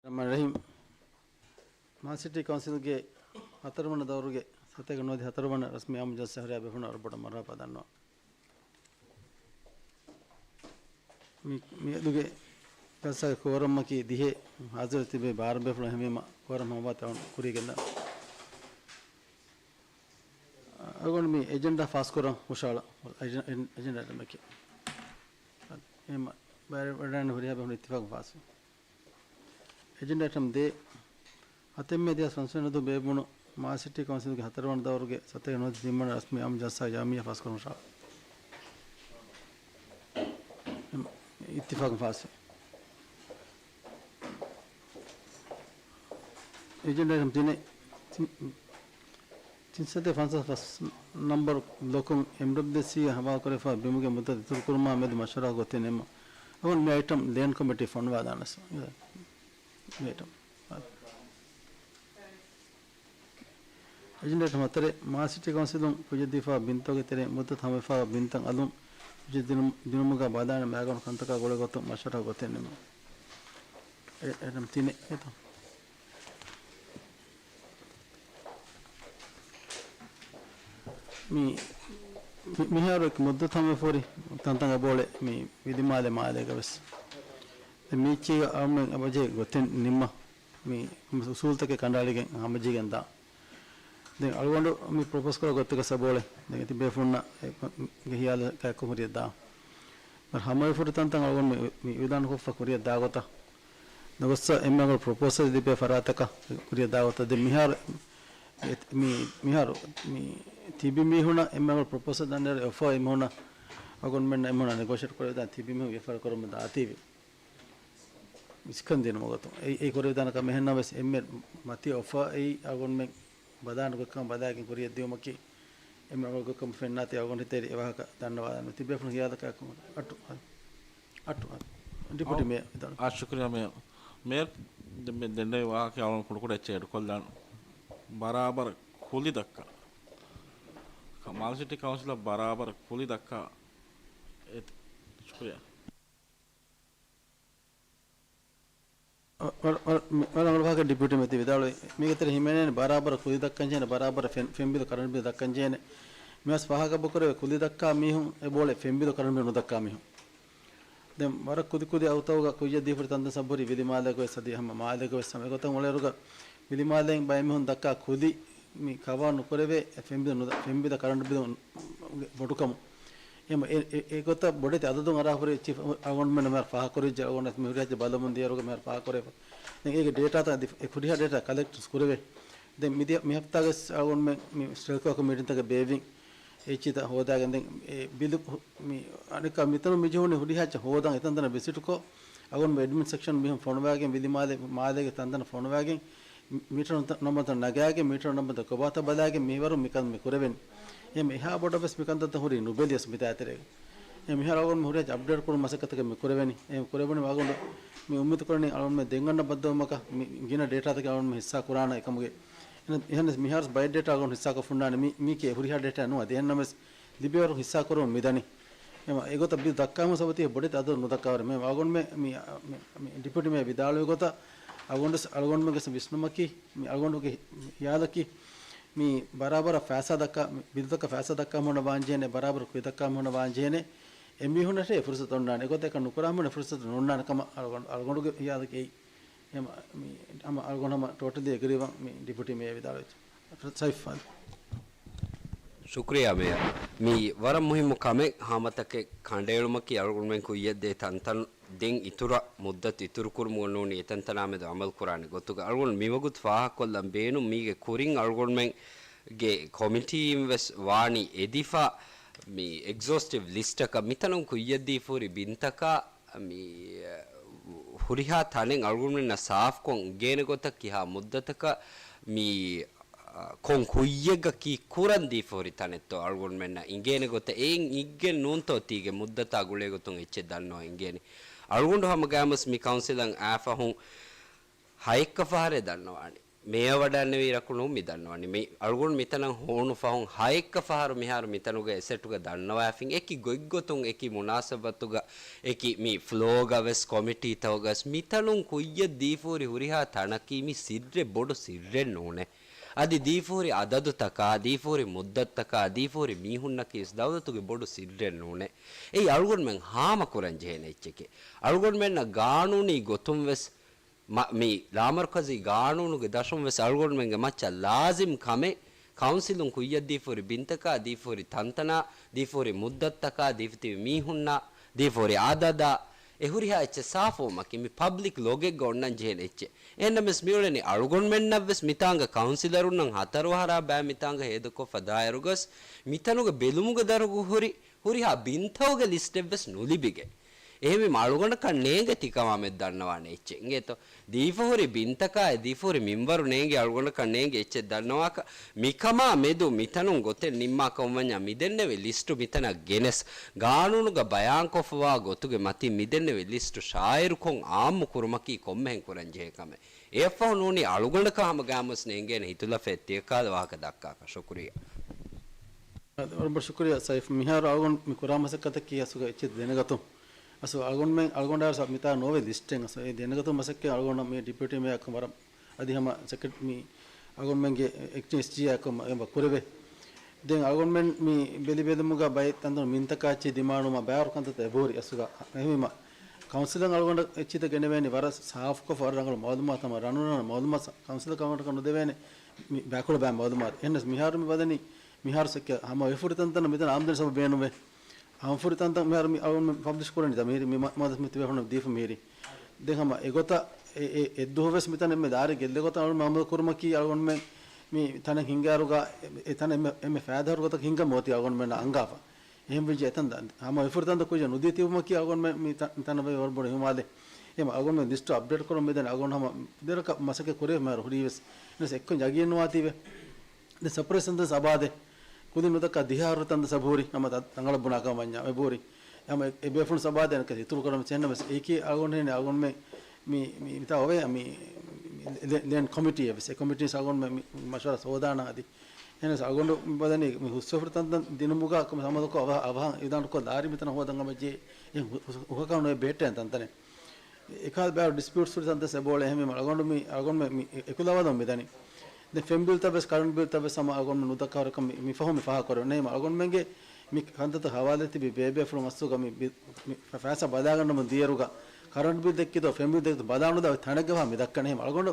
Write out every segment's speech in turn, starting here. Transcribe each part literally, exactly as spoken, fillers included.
ރަޙްމާން ރަޙީމް. މާލެ ސިޓީ ކައުންސިލްގެ ހަތަރުވަނަ ދައުރުގެ ސަތޭކަ ނުވަދިހަ ހަތަރުވަނަ ރަސްމީ އާއްމު ޖަލްސާ ހުރިހާ ބޭފުޅުން ވަރަށް ބޮޑަށް މަރުޙަބާ ދަންނަވަން. މި، މިއަދުގެ ޖަލްސާގެ ކޯރަމަކީ ދިހަ، ހާޒިރު ތިބޭ ބާރަ ބޭފުޅުން. އެހެންވީމަ ކޯރަމް ހަމަވާތަ ކުރީގެންދާ. އަޅުގަނޑު މި އެޖެންޑާ ފާސްކުރަން ހުށަހަޅަ އެޖެން-، އެޖެންޑާ އައިޓަމެކޭ. އެހެން ބައިވެރިވެ ހުރިހާ ބޭފުޅުން އިއްތިފާޤު ފާސްވި. އެޖެންޑާ އައިޓަމް ދޭއް، ހަތެއް މޭ ދެހާސް ފަންސަވީސް އަހަރު ބޭއްވުނު މާލެ ސިޓީ ކައުންސިލްގެ ހަތަރުވަނަ ދައުރުގެ ސަތޭކަ ނުވަދިހަ ތިންވަނަ ރަސްމީ އާއްމު ޖަލްސާ ޖަމްޢިއްޔާ ފާސްކުރުމަށާ. އިއްތިފާޤު ފާސްވި. އެޖެންޑާ އައިޓަމް ތިނެއް، ތިން، ތިންސަތޭކަ ފަންސާސް ފަސް ނަމްބަރު ބްލޮކުން އެމްޑަބްލިއުސީއާ ހަވާލުކުރެވިފާ ބިމުގެ މުއްދަތު އިތުރުކުރުމާ މެދު މަޝްވަރާ ގޮތެއް ނިންމުން. އަޅުގަނޑު މި އައިޓަމް ލޭންޑް ކޮމިޓީ ފޮނުވާދާނަސް. މި އައިޓަމް. އެޖެންޑާ އައިޓަމް ހަތަރެއް، މާލެ ސިޓީ ކައުންސިލުން ކުއްޔަށްދީފާ ބިންތަކުގެ ތެރެއިން މުއްދަތު ހަމަވެފާ ބިންތައް އަލުން ކުއްޔަށް ދިނު-، ދިނުމުގަ ބަލާނެ މައިގަނޑު ކަންތަކާ ގުޅޭ ގޮތުން މަޝްވަރާ ގޮތެއް ނިންމުން. އެ-، އެ-، އައިޓަމް ތިނެއް އެތަ؟ މި-، މި-، މިހާރު އެކި މުއްދަތު ހަމަވެފަ ހުރި ތަންތަން އެބައުޅޭ މި ވިލިމާލެ މާލޭގަ ވެސް. ދެން މީއްޗީގަ އަޅުމެން އެބަޖެހޭ ގޮތެއް ނިންމަން މި އުސޫލުތަކެއް ކަނޑައަޅިގެން ހަމަޖެހިގެން ދާން. ދެން އަޅުގަނޑު މި ޕްރޮޕޯސް ކުރާ ގޮތުގަ ސަބޯޅެ ދެން ތި ބޭފުޅުންނަށް އެ-، ގެ ހިޔާލު ކައެއްކޮށް ހުރިއަށް ދާން. ހަމަވެފަ ހުރި ތަންތަން އަޅުގަނޑު މި، މި އިޢުލާނުކޮށްފަ ކުރިއަށް ދާ ގޮތަށް ނަގައްސަ އެންމެ އަގު ޕްރޮޕޯސަލް ލިބޭ ފަރާތަކަށް ކުރިއަށް ދާ ގޮތަށް. ދެން މިހާރު މި، މިހާރު މި ތިބި މީހުނަށް އެންމެ އަގު ޕްރޮޕޯސަލް ދަންނަވާ އޮފާ އެމީހުނަށް އަޅުގަނޑުމެންނަށް އެމީހުނަށް ނެގޯޝިއޭޓް ކުރެވިދާނެ ތިބި މީހުން ވިޔަފާރި ކުރަމުން ދާތީވެ. މިސްކަން ދިނުމުގެ ގޮތުން އެ-، އެ ކުރެވިދާނެ ކަމެއް އެހެންނަމަވެސް އެންމެ މަތި އޮފާ އެއީ އަޅުގަނޑުމެން ބަލާނެ ގޮތްކަމަށް ބަލާގެން ކުރިއަށް ދިއުމަކީ އެންމެ އަގު ގޮތްކަމަށް ފެންނާތީ އަޅުގަނޑު ހިތަށް އެ ވާހަކަ ދަންނަވާލަން. ތި ބޭފުޅުން ހިޔާލަކާ އައްޓު، އައްޓު، އައްޓު. ޑިޕުޓީ އައު-، މޭޔަރ ވިދާޅު. އާ، ޝުކުރިއްޔާ މޭޔަރ. މޭޔަރ، ދެން މި ދެންނެވި ވާހަކަ އަޅުގަނޑު ކުޑަކުޑަ އެއްޗެއް އެޑްކޮށްލާން. ބަރާބަރަށް ކުލި ދައްކާ. މާލެ ސިޓީ ކައުންސިލަށް ބަރާބަރަށް ކުލި ދައްކާ. އެ-، ޝުކުރިއްޔާ. ވަރަށް، ވަރަށް، ވަރަށް ރަނގަޅު ވާހަކަ ޑިޕިއުޓީ މޭޔަރ ވިދާޅުވި. މީގެ ތެރެ ހިމެނޭނެ ބަރާބަރަށް ކުލި ދައްކަން ޖެހޭނެ، ބަރާބަރަށް ފެން، ފެންބިލު ކަރަންޓް ބިލު ދައްކަން ޖެހޭނެ. މި ވެސް ފާހަގަ ކުރެވޭ ކުލި ދައްކާ މީހުން އެބައުޅޭ ފެންބިލު ކަރަންޓް ބިލު ނުދައްކާ މީހުން. ދެން ވަރަށް ކުދި ކުދި އަގުތަކުގަ ކުއްޔަށް ދީފަ ހުރި ތަންތަން ސަބަބުން ވިލިމާލޭގަ ވެސް އަދި ހަމަ މާލޭގަ ވެސް ހަމަ އެގޮތަށް އުޅޭއިރުގަ ވިލިމާލޭގެ ބައެއް މީހުން ދައްކާ ކުލި މި ކަވާ ނުކުރެވޭ އެ ފެންބިލު ނުދަ-، ފެންބިލަށް ކަރަންޓް ބިލު ބޮޑުކަމުން. އެ، އެ، އެ، އެގޮތަށް ބޮޑެތި އަދަދުން އަރާފަ ހުރި އެއްޗި އަޅުގަނޑުމެން މިހާރު ފާހަގަކުރިއްޖެ، އަޅުގަނޑު މި ހުރިހާ އެއްޗެއް ބަލަމުން ދިޔައިރުގަ މިހާރު ފާހަގަކުރެވިފަ. ދެން އޭގެ ޑޭޓާތައް އަދި އެ ހުރިހާ ޑޭޓާ ކަލެކްޓް ކުރެވޭ. ދެން މިދިޔަ، މި ހަފްތާގަސް އަޅުގަނޑުމެން މި ސްޓެލްކޯއަކު މީޓިންތަކެއް ބޭއްވިން. އެއްޗިތައް ހޯދާގެން ދެން އެ ބިލު ހު-، މި އަނެއްކާ މިތަނުން މި ޖެހުނީ ހުރިހާ އެއްޗެއް ހޯދަން އެތަންތަނަށް ވިޒިޓްކޮށް، އަޅުގަނޑު އެޑްމިން ސެކްޝަން މީހުން ފޮނުވާގެން ވިލިމާލެ-، މާލޭގެ ތަންތަނަށް ފޮނުވާގެން މި-، މީޓަރު ނަ-، ނަންބަރުތައް ނަގާގެން މީޓަރު ނަންބަރުތައް ކޮބާތައް ބަލާގެން މިވަރުން މިކަން މި ކުރެވެނީ. އެ މި އެހާ ބޮޑަށް ވެސް މިކަންތައްތައް ހުރީ ނުބެލިޔަސް މިތާތެރޭގަ. އެ މިހާރު އަޅުގަނޑު ހުރިހާ އަޕްޑޭޓް ކުރުން މަސައްކަތަކެއް މި ކުރެވެނީ. އެ ކުރެވުނީ އަޅުގަނޑު މި އުއްމީދު ކުރަނީ އަޅުގަނޑު މި ދެން އަންނަ ބައްދަލުވުމަކަށް މި ގިނަ ޑޭޓާތަކެއް އަޅުގަނޑު މި ހިއްސާ ކުރާނަ އެކަމުގެ. އެހެން، އެހެން މިހާރު ބައެއް ޑޭޓާ އަޅުގަނޑު ހިއްސާކޮށް ފުންނާނެ. މި، މީކީ ހުރިހާ ޑޭޓާ ނުވަ ދެހެންނަމަވެސް ލިބޭވަރު ހިއްސާކުރުމަށް މިދަނީ. އެމަ އެގޮތަށް ބިލު ދައްކާ ހަމަ ސަބަބު ތި ބޮޑެތި އަދަދު ނުދައްކާވަރެއް. މެ އަޅުގަނޑުމެ މި، މި، މި ޑިޕިއުޓީ މޭޔަރ ވިދާޅުވި ގޮތަށް އަޅުގަނޑު، އަޅުގަނޑުމެގެ ވިސްނުމަކީ، މި އަޅުގަނޑުގެ ހިޔާލަކީ، މި ބަރާބަރަށް ފައިސާ ދައްކާ، މި ބިލުތަކަށް ފައިސާ ދައްކާ ހުންނަ ވާންޖޭނެ، ބަރާބަރަށް ކުލި ދައްކާ ހުންނަ ވާންޖޭނެ، އެ މީހުންނަށޭ ފުރުސަތު އޮންނާނެ. އެގޮތަށް އެކަން ނުކުރާ ހަމަ ފުރުސަތު ނޯންނާނެ ކަމަށް އަޅުގަނޑު، އަޅުގަނޑުގެ ހިޔާލަކީ އެއީ. އެމަ-، މި، ހަމަ އަޅުގަނޑު ހަމަ ޓޯޓަލީ އެގްރީވަން މި ޑިޕިއުޓީ މޭޔަރ ވިދާޅުވެއްޖެ. ސައިފް އަލީ. ޝުކްރިޔާ މޭޔަރ. މީ ވަރަށް މުހިއްމު ކަމެއް. ހަމަތަކެއް ކަނޑައެޅުމަކީ އަޅުގަނޑުމެން ކުއްޔަށްދޭ ތަންތަން ދެން އިތުރަށް މުއްދަތު އިތުރުކުރުމުގަ ނޫނީ އެތަންތަނާމެދު އަމަލުކުރާނެ ގޮތުގަ އަޅުގަނޑު މިވަގުތު ފާހަގަކޮށްލަން ބޭނުން މީގެ ކުރިން އަޅުގަނޑުމެންގެ ކޮމިޓީއިން ވެސް ވާނީ އެދިފަ މި އެގްޒޯސްޓިވް ލިސްޓަކަށް މިތަނުން ކުއްޔަށްދީފަހުރި ބިންތަކާ މި ހުރިހާ ތަނެއް އަޅުގަނޑުމެންނަށް ސާފްކޮށް އިނގޭނެ ގޮތަށް ކިހާ މުއްދަތަކަށް މި ކޮން ކުއްޔެއްގަ ކީއްކުރަން ދީފަހުރި ތަނެއްތޯ އަޅުގަނޑުމެންނަށް އިނގޭނެ ގޮތަށް އެއިން އިނގެން ނޫންތޯ ތީގެ މުއްދަތާ ގުޅޭގޮތުން އެއްޗެއް ދަންނަވަން އިނގޭނެ. އަޅުގަނޑު ހަމަގައިމުވެސް މި ކައުންސިލަށް އައިފަހުން ހައެއްކަ ފަހަރެއް ދަންނަވާނެ. މޭޔަ ވަޑައިންނެވި އިރަކު ނޫން މި ދަންނަވަނީ. މި އަޅުގަނޑު މިތަނަށް ހޫނު ފަހުން ހައެއްކަ ފަހަރު މިހާރު މިތަނުގަ އެސެޓުގަ ދަންނަވައިފިން އެކި ގޮތްގޮތުން އެކި މުނާސަބަތުގަ އެކި މި ފްލޯގަ ވެސް ކޮމިޓީތަކުގަ ވެސް މިތަނުން ކުއްޔަށް ދީފަހުރި ހުރިހާ ތަނަކީ މި ސިއްރެއް ބޮޑު ސިއްރެއް ނޫނޭ. އަދި ދީފަހުރި އަދަދުތަކާ، ދީފަހުރި މުއްދަތުތަކާ، ދީފަހުރި މީހުންނަކީ ވެސް ދައުލަތުގެ ބޮޑު ސިއްރެއް ނޫނޭ. އެއީ އަޅުގަނޑުމެން ހާމަކުރަން ޖެހޭނެ އެއްޗެކޭ. އަޅުގަނޑުމެންނަށް ގާނޫނީ ގޮތުން ވެސް މަ-، މި ލާމަރުކަޒީ ގާނޫނުގެ ދަށުން ވެސް އަޅުގަނޑުމެންގެ މައްޗަށް ލާޒިމް ކަމެއް ކައުންސިލުން ކުއްޔަށްދީފަހުރި ބިންތަކާ، ދީފަހުރި ތަންތަނާ، ދީފަހުރި މުއްދަތުތަކާ، ދީފަތިބި މީހުންނާ، ދީފަހުރި އަދަދާ، އެ ހުރިހާ އެއްޗެއް ސާފުވުމަކީ މި ޕަބްލިކް ލޮގެއްގަ އޮންނަން ޖެހޭނެ އެއްޗެއް. އެހެންނަމަވެސް މިއުޅެނީ އަޅުގަނޑުމެންނަށްވެސް މިތާނގަ ކައުންސިލަރުންނަށް ހަތަރު އަހަރާ ބައި މިތާނގަ ހޭދަކޮށްފަ ދާއިރުގަސް މިތަނުގެ ބެލުމުގެ ދަށުގަ ހުރި ހުރިހާ ބިންތަކުގެ ލިސްޓެއްވެސް ނުލިބިގެން. އެހެންވީމަ އަޅުގަނޑަކަށް ނޭނގޭ ތިކަމާމެދު ދަންނަވާނެ އެއްޗެއް. އިނގޭތޯ؟ ދީފަހުރި ބިންތަކާއި ދީފަހުރި މިންވަރު ނޭނގޭ އަޅުގަނޑަކަށް ނޭނގޭ އެއްޗެއް ދަންނަވާކަށް. މިކަމާ މެދު މިތަނުން ގޮތެއް ނިންމާ ކަމަށްވަންޏާ މިދެންނެވި ލިސްޓު މިތަނަށް ގެނެސް، ގާނޫނުގަ ބަޔާންކޮށްފަވާ ގޮތުގެ މަތިން މިދެންނެވި ލިސްޓު ޝާއިރުކޮށް އާއްމު ކުރުމަކީ ކޮންމެހެން ކުރަންޖެހޭ ކަމެއް. އެއަށްފަހު ނޫނީ އަޅުގަނޑަކަށް ހަމަ ގާމުސް ނޭނގޭނެ ހިތުލަފައެއް ތިޔަކާލަ ވާހަކަ ދައްކާކަށް. ޝުކުރިއްޔާ. ވަރަށް ބޮޑަށް ޝުކުރިއްޔާ ސައިފް. މިހާރު އަޅުގަނޑު މި ކުރާ މަސައްކަތަކީ އަސްލުގަ އެއްޗެއް ދެނެގަތުން. އަސްލު އަޅުގަނޑުމެން، އަޅުގަނޑާ މިތާ ނޯވެ ލިސްޓެއް. އަސްލު އެ ދެނެގަތުން މަސައްކަތް އަޅުގަނޑަށް މި ޑިޕިއުޓީ މޭޔަރަކަށް ވަރަށް އަދި ހަމަ ސެކްރެޓް މި އަޅުގަނޑުމެންގެ އެކްޓިން އެސްޖީއާ އެއްކޮށް މަ-، އެބަ ކުރެވޭ. ދެން އަޅުގަނޑުމެން މި ބެލި ބެލުމުގަ ބައެއް ތަންތަނުން މިންތަކާ އެއްޗެއް ދިމާނުވުމަށް ބައިވަރު ކަންތައްތައް އެބަހުރި އަސްލުގަ. އެހެންވީމަ ކައުންސިލަށް އަޅުގަނޑަށް އެއްޗިތައް ގެނެވޭނީ ވަރަށް ސާފުކޮށް ވަރަށް ރަނގަޅު މައުލޫމާތު ހަމަ ރަނުރަނގަޅު މައުލޫމާތު ކައުންސިލަށް އަޅުގަނޑަކަށް ނުދެވޭނެ މި ބައިކުޅަ ބައި މައުލޫމާތު. އެހެނަސް މިހާރު މި ވަދަނީ މިހާރު ސެކެ ހަމަ އެފުރި ތަންތަން މިތަނަށް އާމްދަނީ ސަބަބު ބޭނުންވޭ. އަންފުރި ތަންތަން މިހާރު މި އަޅުގަނޑު މި ޕަބްލިޝް ކުރަނީ ދަ މިހިރި މި މަ-، މަދަސް މި ތިބޭފުޅުން ދީފަ މިހިރި. ދެން ހަމަ އެގޮތަށް އެ، އެ، އެއްދުވަހުވެސް މިތަނަށް އެންމެ ދާރި ގެއްލެ ގޮތަށް އަޅުގަނޑު މައުމޫލު ކުރުމަކީ އަޅުގަނޑުމެން މި ތަނެއް ހިންގާއިރުގަ އެ، އެ ތަނެއް އެންމެ، އެންމެ ފައިދާހުރި ގޮތަކަށް ހިންގަން އޮތީ އަޅުގަނޑުމެންނަށް އަންގާފަ. އެހެންވެއްޖެ އެތަން ދަ-، ހަމަ އެފުރި ތަންތަން ކުއްޖެއް ނުދީ ތިބުމަކީ އަޅުގަނޑުމެން މި ތަ-، މި ތަނަށް ވެ ވަރަށް ބޮޑު އިހުމާލެއް. އެހެން އަޅުގަނޑުމެން ލިސްޓު އަޕްޑޭޓް ކުރަމުން މިދަނީ އަޅުގަނޑު ހަމަ ދެރަކަށް މަސައްކަތް ކުރެވޭ މިހާރު ހުރީވެސް. އެހެނަސް އެއްކޮށް ޔަގީން ނުވާތީވެ. ދެ ސަޕްރޭޝަން ސަބާދެ ކުދިން ނުދައްކާ ދިހަ އަހަރު ތަން ސަބުހުރި ހަމަ ތަ-، ތަނގަޅަށް ބުނާ ކަމަށް ވަންޏާ އެބުހުރި. ހަމަ އެ، އެ ބޭފުޅުން ސަބާދެ އަނެކަ އިތުރު ކުރަމު ޗެހެންނަމެސް އެކީ އަޅުގަނޑު ހެން އަޅުގަނޑުމެ މި، މި، މިތާ އޮވޭ މި ލެ-، ލޭންޑް ކޮމިޓީ އެވެސް. އެ ކޮމިޓީސް އަޅުގަނޑުމެ މި، މި މަޝްވަރާ ސޯދާނަ އަދި. އެހެނަސް އަޅުގަނޑު ބަދަނީ މި ހުސްވެފުރި ތަންތަން ދިނުމުގަ ކޮމެ ސަމަދަކޮ އަވަހ-، އަވަހަށް އިދާނުކޮށް ލާރި މިތަނަށް ހޯދަން އަމަޖޭ އެ ހު-، ހު-، ހުހަކަށް ނުވެ ބޭއްޓެން ތަންތަނެއް. އެކާލަ ބާރު ޑިސްޕިއުޓްސް ހުރި ތަންތަން ސެބޯޅެ އެހެންވީމަ އަޅުގަނޑު މި، އަޅުގަނޑު މި، މި އެ-، އެކުލަވާލަމުން މިދަނީ. ދެން ފެން ބިލްތައް ވެސް ކަރަންޓް ބިލްތައް ވެސް ހަމަ އަޅުގަނޑު ނުދައްކާ ހުރެކަން މި، މި ފަހު މި ފާހަގަ ކުރެވެން. އެހެންވީމަ އަޅުގަނޑުމެންގެ މި ކަންތައްތައް ހަވާލެ ތިބި ބޭބޭފުޅުން މަސްތުގަ މި ބި-، މި ފަ-، ފައިސާ ބަލާގަންނަމުން ދިޔައިރުގަ ކަރަންޓް ބިލް ދެއްކިތޯ ފެން ބިލް ދެއްކިތޯ ބަލާނުދާ ތަނެއްގަ ވާ މި ދައްކަނީ. އެހެންވީމަ އަޅުގަނޑު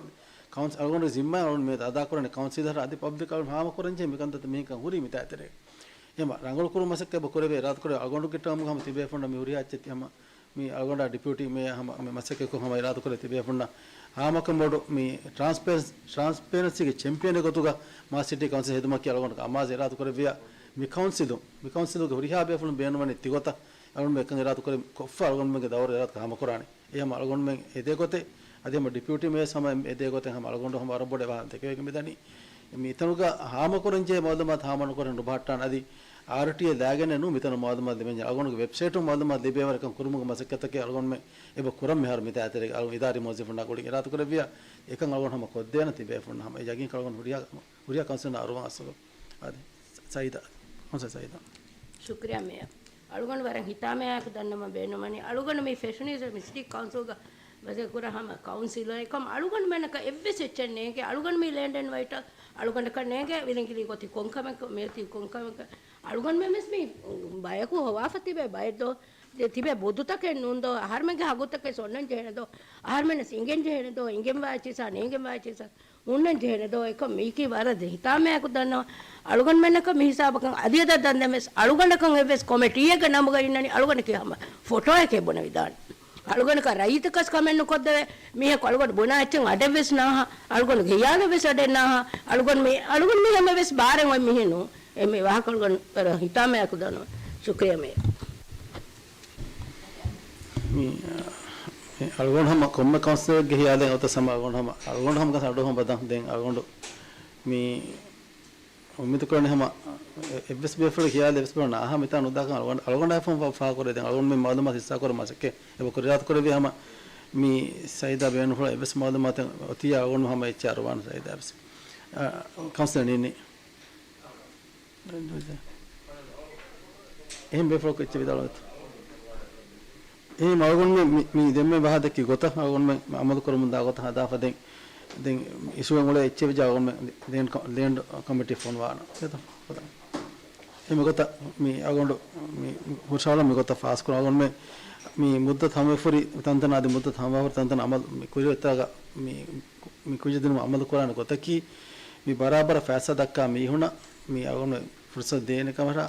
ކައުންސި-، އަޅުގަނޑު ޒިންމާ އަޅުގަނޑު މި އަދާ ކުރަނީ ކައުންސިލަރ އަދި ޕަބްލިކް އަޅުގަނޑު ހާމަ ކުރަންޖެހޭ މި ކަންތައް މިހެންކަން ހުރީ މިތާ ތެރޭ. އެހެންވީމަ ރަނގަޅު ކުރު މަސައްކަތް އެބަ ކުރެވޭ އިރާދަކުރެ އަޅުގަނޑު ގެއްޓަމުގަ ހަމަ ތިބޭފުންނަށް މި ހުރިހާ އެއްޗެއް ހަމަ މި އަޅުގަނޑާ ޑިޕިއުޓީ މޭޔަރ ހަމަ މި މަސައްކަތްކޮށް ހަމަ އިރާދަކުރެ ތިބޭފުންނަށް ހާމަކަން ބޮޑު މި ޓްރާންސްޕޭރެންސް-، ޓްރާންސްޕޭރެންސީގެ ޗެމްޕިއަނެއް ގޮތުގަ މާ ސިޓީ ކައުންސިލް ހެދުމަކީ އަޅުގަނޑު އަމާޒު އިރާދަކުރެއްވިޔާ މި ކައުންސިލު، މި ކައުންސިލުގެ ހުރިހާ ބޭފުޅުން ބޭނުންވަނީ ތިގޮތަށް އަޅުގަނޑު އެކަން އިރާދަކުރެ ކޮށްފަ އަޅުގަނޑުމެންގެ ދައުރު އިރާދަކަށް ހާމަކުރާނެ. އެ ހަމަ އަޅުގަނޑުމެން އެދޭ ގޮތެއް، އަދި ހަމަ ޑިޕިއުޓީ މޭޔަރ ހަމަ އެދޭ ގޮތެއް ހަމަ އަޅުގަނޑު ހަމަ ވަރަށް ބޮޑެއް ވާހަކަ ދެކެވިގެން މިދަނީ. މިތަނުގަ ހާމަކުރަންޖެހޭ މައުލޫމާތު ހާމަނުކުރެވެން ނުބަހައްޓާނެ. އަދި އާރްޓީއޭ ލާގެން ނޫން މިތަނު މައުލޫމާތު ލިބެންޖެހޭ. އަޅުގަނޑުގެ ވެބްސައިޓުން މައުލޫމާތު ލިބޭވަރަކަށް ކުރުމުގެ މަސައްކަތަކީ އަޅުގަނޑުމެން އެބަ ކުރަން މިހާރު މިތާ ތެރޭގަ އަޅު އިދާރީ މުވައްޒަފުންނާ ގުޅިގެން އިރާދަކުރެއްވިޔާ އެކަން އަޅުގަނޑު ހަމަ ކޮށްދޭނަން ތިބޭފުންނަށް ހަމަ އެ ޔަގީން އަޅުގަނޑު ހުރިހާ، ހުރިހާ ކައުންސިލަރުންނާ އަރުވަން އަސްލު. އަދި ސަ-، ސައިދާ، ކައުންސިލަރ ސައިދާ. ޝުކްރިޔާ މޭޔަރ. އަޅުގަނޑު ވަރަށް ހިތާމަޔާއެކު ދަންނަވަން ބޭނުންވަނީ، އަޅުގަނޑު މި ފެށުނީ މި ސިޓީ ކައުންސިލްގަ މަސައްކަތް ކުރާ ހަމަ ކައުންސިލަރެއް ކަމަށް އަޅުގަނޑުމެންނަކަށް އެއްވެސް އެއްޗެއް ނޭނގެ. އަޅުގަނޑު މި ލޭންޑް އެންޑް ވައިޓަލް އަޅުގަނޑަކަށް ނޭނގެ ވިލިނގިލީ ގޮތި ކޮންކަމެއް، މޭތީ ކޮންކަމެއް. އަޅުގަނޑުމެން ވެސް މި ބަޔަކު ހޮވާފަ ތިބޭ ބައެއްދޯ. ދެ ތިބޭ ބުދުތަކެއް ނޫންދޯ، އަހަރުމެންގެ ހަގުތަކެއް އޮންނަން ޖެހޭނެ ދޯ، އަހަރުމެންނަސް އިނގެން ޖެހޭނެ ދޯ، އިނގެން ވާ އެއްޗިސާ، ނޭނގެން ވާ އެއްޗިސާ، ހުންނަން ޖެހޭނެ ދޯ. އެކަމް މީކީ ވަރަށް ހިތާމަޔާކު ދަންނަވަ. އަޅުގަނޑުމެންނަކަށް މި ހިސާބަކަށް އަދި އަދަ ދަންދެން ވެސް އަޅުގަނޑަކަށް އެއްވެސް ކޮމެޓީއެއްގެ ނަމުގަ އިންނަނީ އަޅުގަނޑަކީ ހަމަ ފޮޓޯއެކޭ ބުނެވިދާނެ. އަޅުގަނޑަކަށް ރައްޔިތަކަސް ކަމެއް ނުކޮށްދެވޭ. މީހަކު އަޅުގަނޑު ބުނާ އެއްޗެއް އަޑެއްވެސް ނާހާ، އަޅުގަނޑު ހިޔާލަށްވެސް އަޑެއް ނާހާ، އަޅުގަނޑު މި، އަޅުގަނޑު މި ހަމަވެސް ބާރެއް އޮތް މީހެއް ނޫން. އެ މި ވާހަކަ އަޅުގަނޑު ވަރަށް ހިތާމަޔާކު ދަންނަވަން. ޝުކްރިޔާ މޭޔަރ. މި، އަޅުގަނޑު ހަމަ ކޮންމެ ކައުންސިލަރެއްގެ ހިޔާލެއް އޮތަ ސަމަ އަޅުގަނޑު ހަމަ، އަޅުގަނޑު ހަމަ ގަސް އަޑު ހަމަ ދަން ދެން އަޅުގަނޑު މި އުއްމީދު ކުރަނީ ހަމަ އެ-، އެއްވެސް ބޭފުޅެއް ހިޔާލެއް އެއްވެސް ބޭފުޅުން ނާހާ މިތާ ނުދާކަން އަޅުގަނޑު، އަޅުގަނޑާ ފަހުން ފާ-، ފާހަގަކުރޭ. ދެން އަޅުގަނޑު މި މައުލޫމާތު ހިއްސާކުރުމަށް މަސައްކަތް އެބަ ކުރި އިރާދަކުރެއްވި ހަމަ މި ސައިދާ ބޭނުންފުޅަށް އެއްވެސް މައުލޫމާތެއް އޮތިއްޔާ އަޅުގަނޑު ހަމަ އެއްޗެއް އަރުވާނެ ސައިދާ ވެސް. އަ، ކައުންސިލަށް ނިންނީ. އެހެން ބޭފުޅަކު އެއްޗެއް ވިދާޅުވޭތޯ؟ އެހެން އަޅުގަނޑުމެން މި، މި ދެންމެ ބަހާ ދެއްކި ގޮތަށް އަޅުގަނޑުމެން އަމަލު ކުރަމުން ދާ ގޮތަށް ހަދާފަ ދެން، ދެން އިސުވެ އުޅޭ އެއްޗެއް ވެއްޖެ އަޅުގަނޑުމެން ލޭންޑް ކޮ-، ލޭންޑް ކޮމިޓީ ފޮނުވާނަން. އެ މިގޮތަށް މި އަޅުގަނޑު މި ހުށަހަޅަން މިގޮތަށް ފާސްކުރަން އަޅުގަނޑުމެން މި މުއްދަތު ހަމަވެފަހުރި ތަންތަނަށް އަދި މުއްދަތު ހަމަވެފަހުރި ތަންތަނަށް އަމަލު މި ކުރިއަށް އޮތާގަ މި، މި ކުއްޖެއް ދިނުމަށް އަމަލު ކުރާނެ ގޮތަކީ މި ބަރާބަރަށް ފައިސާ ދައްކާ މީހުނަށް މި އަޅުގަނޑު ފުރުސަތު ދޭނެ ކަމަށާ،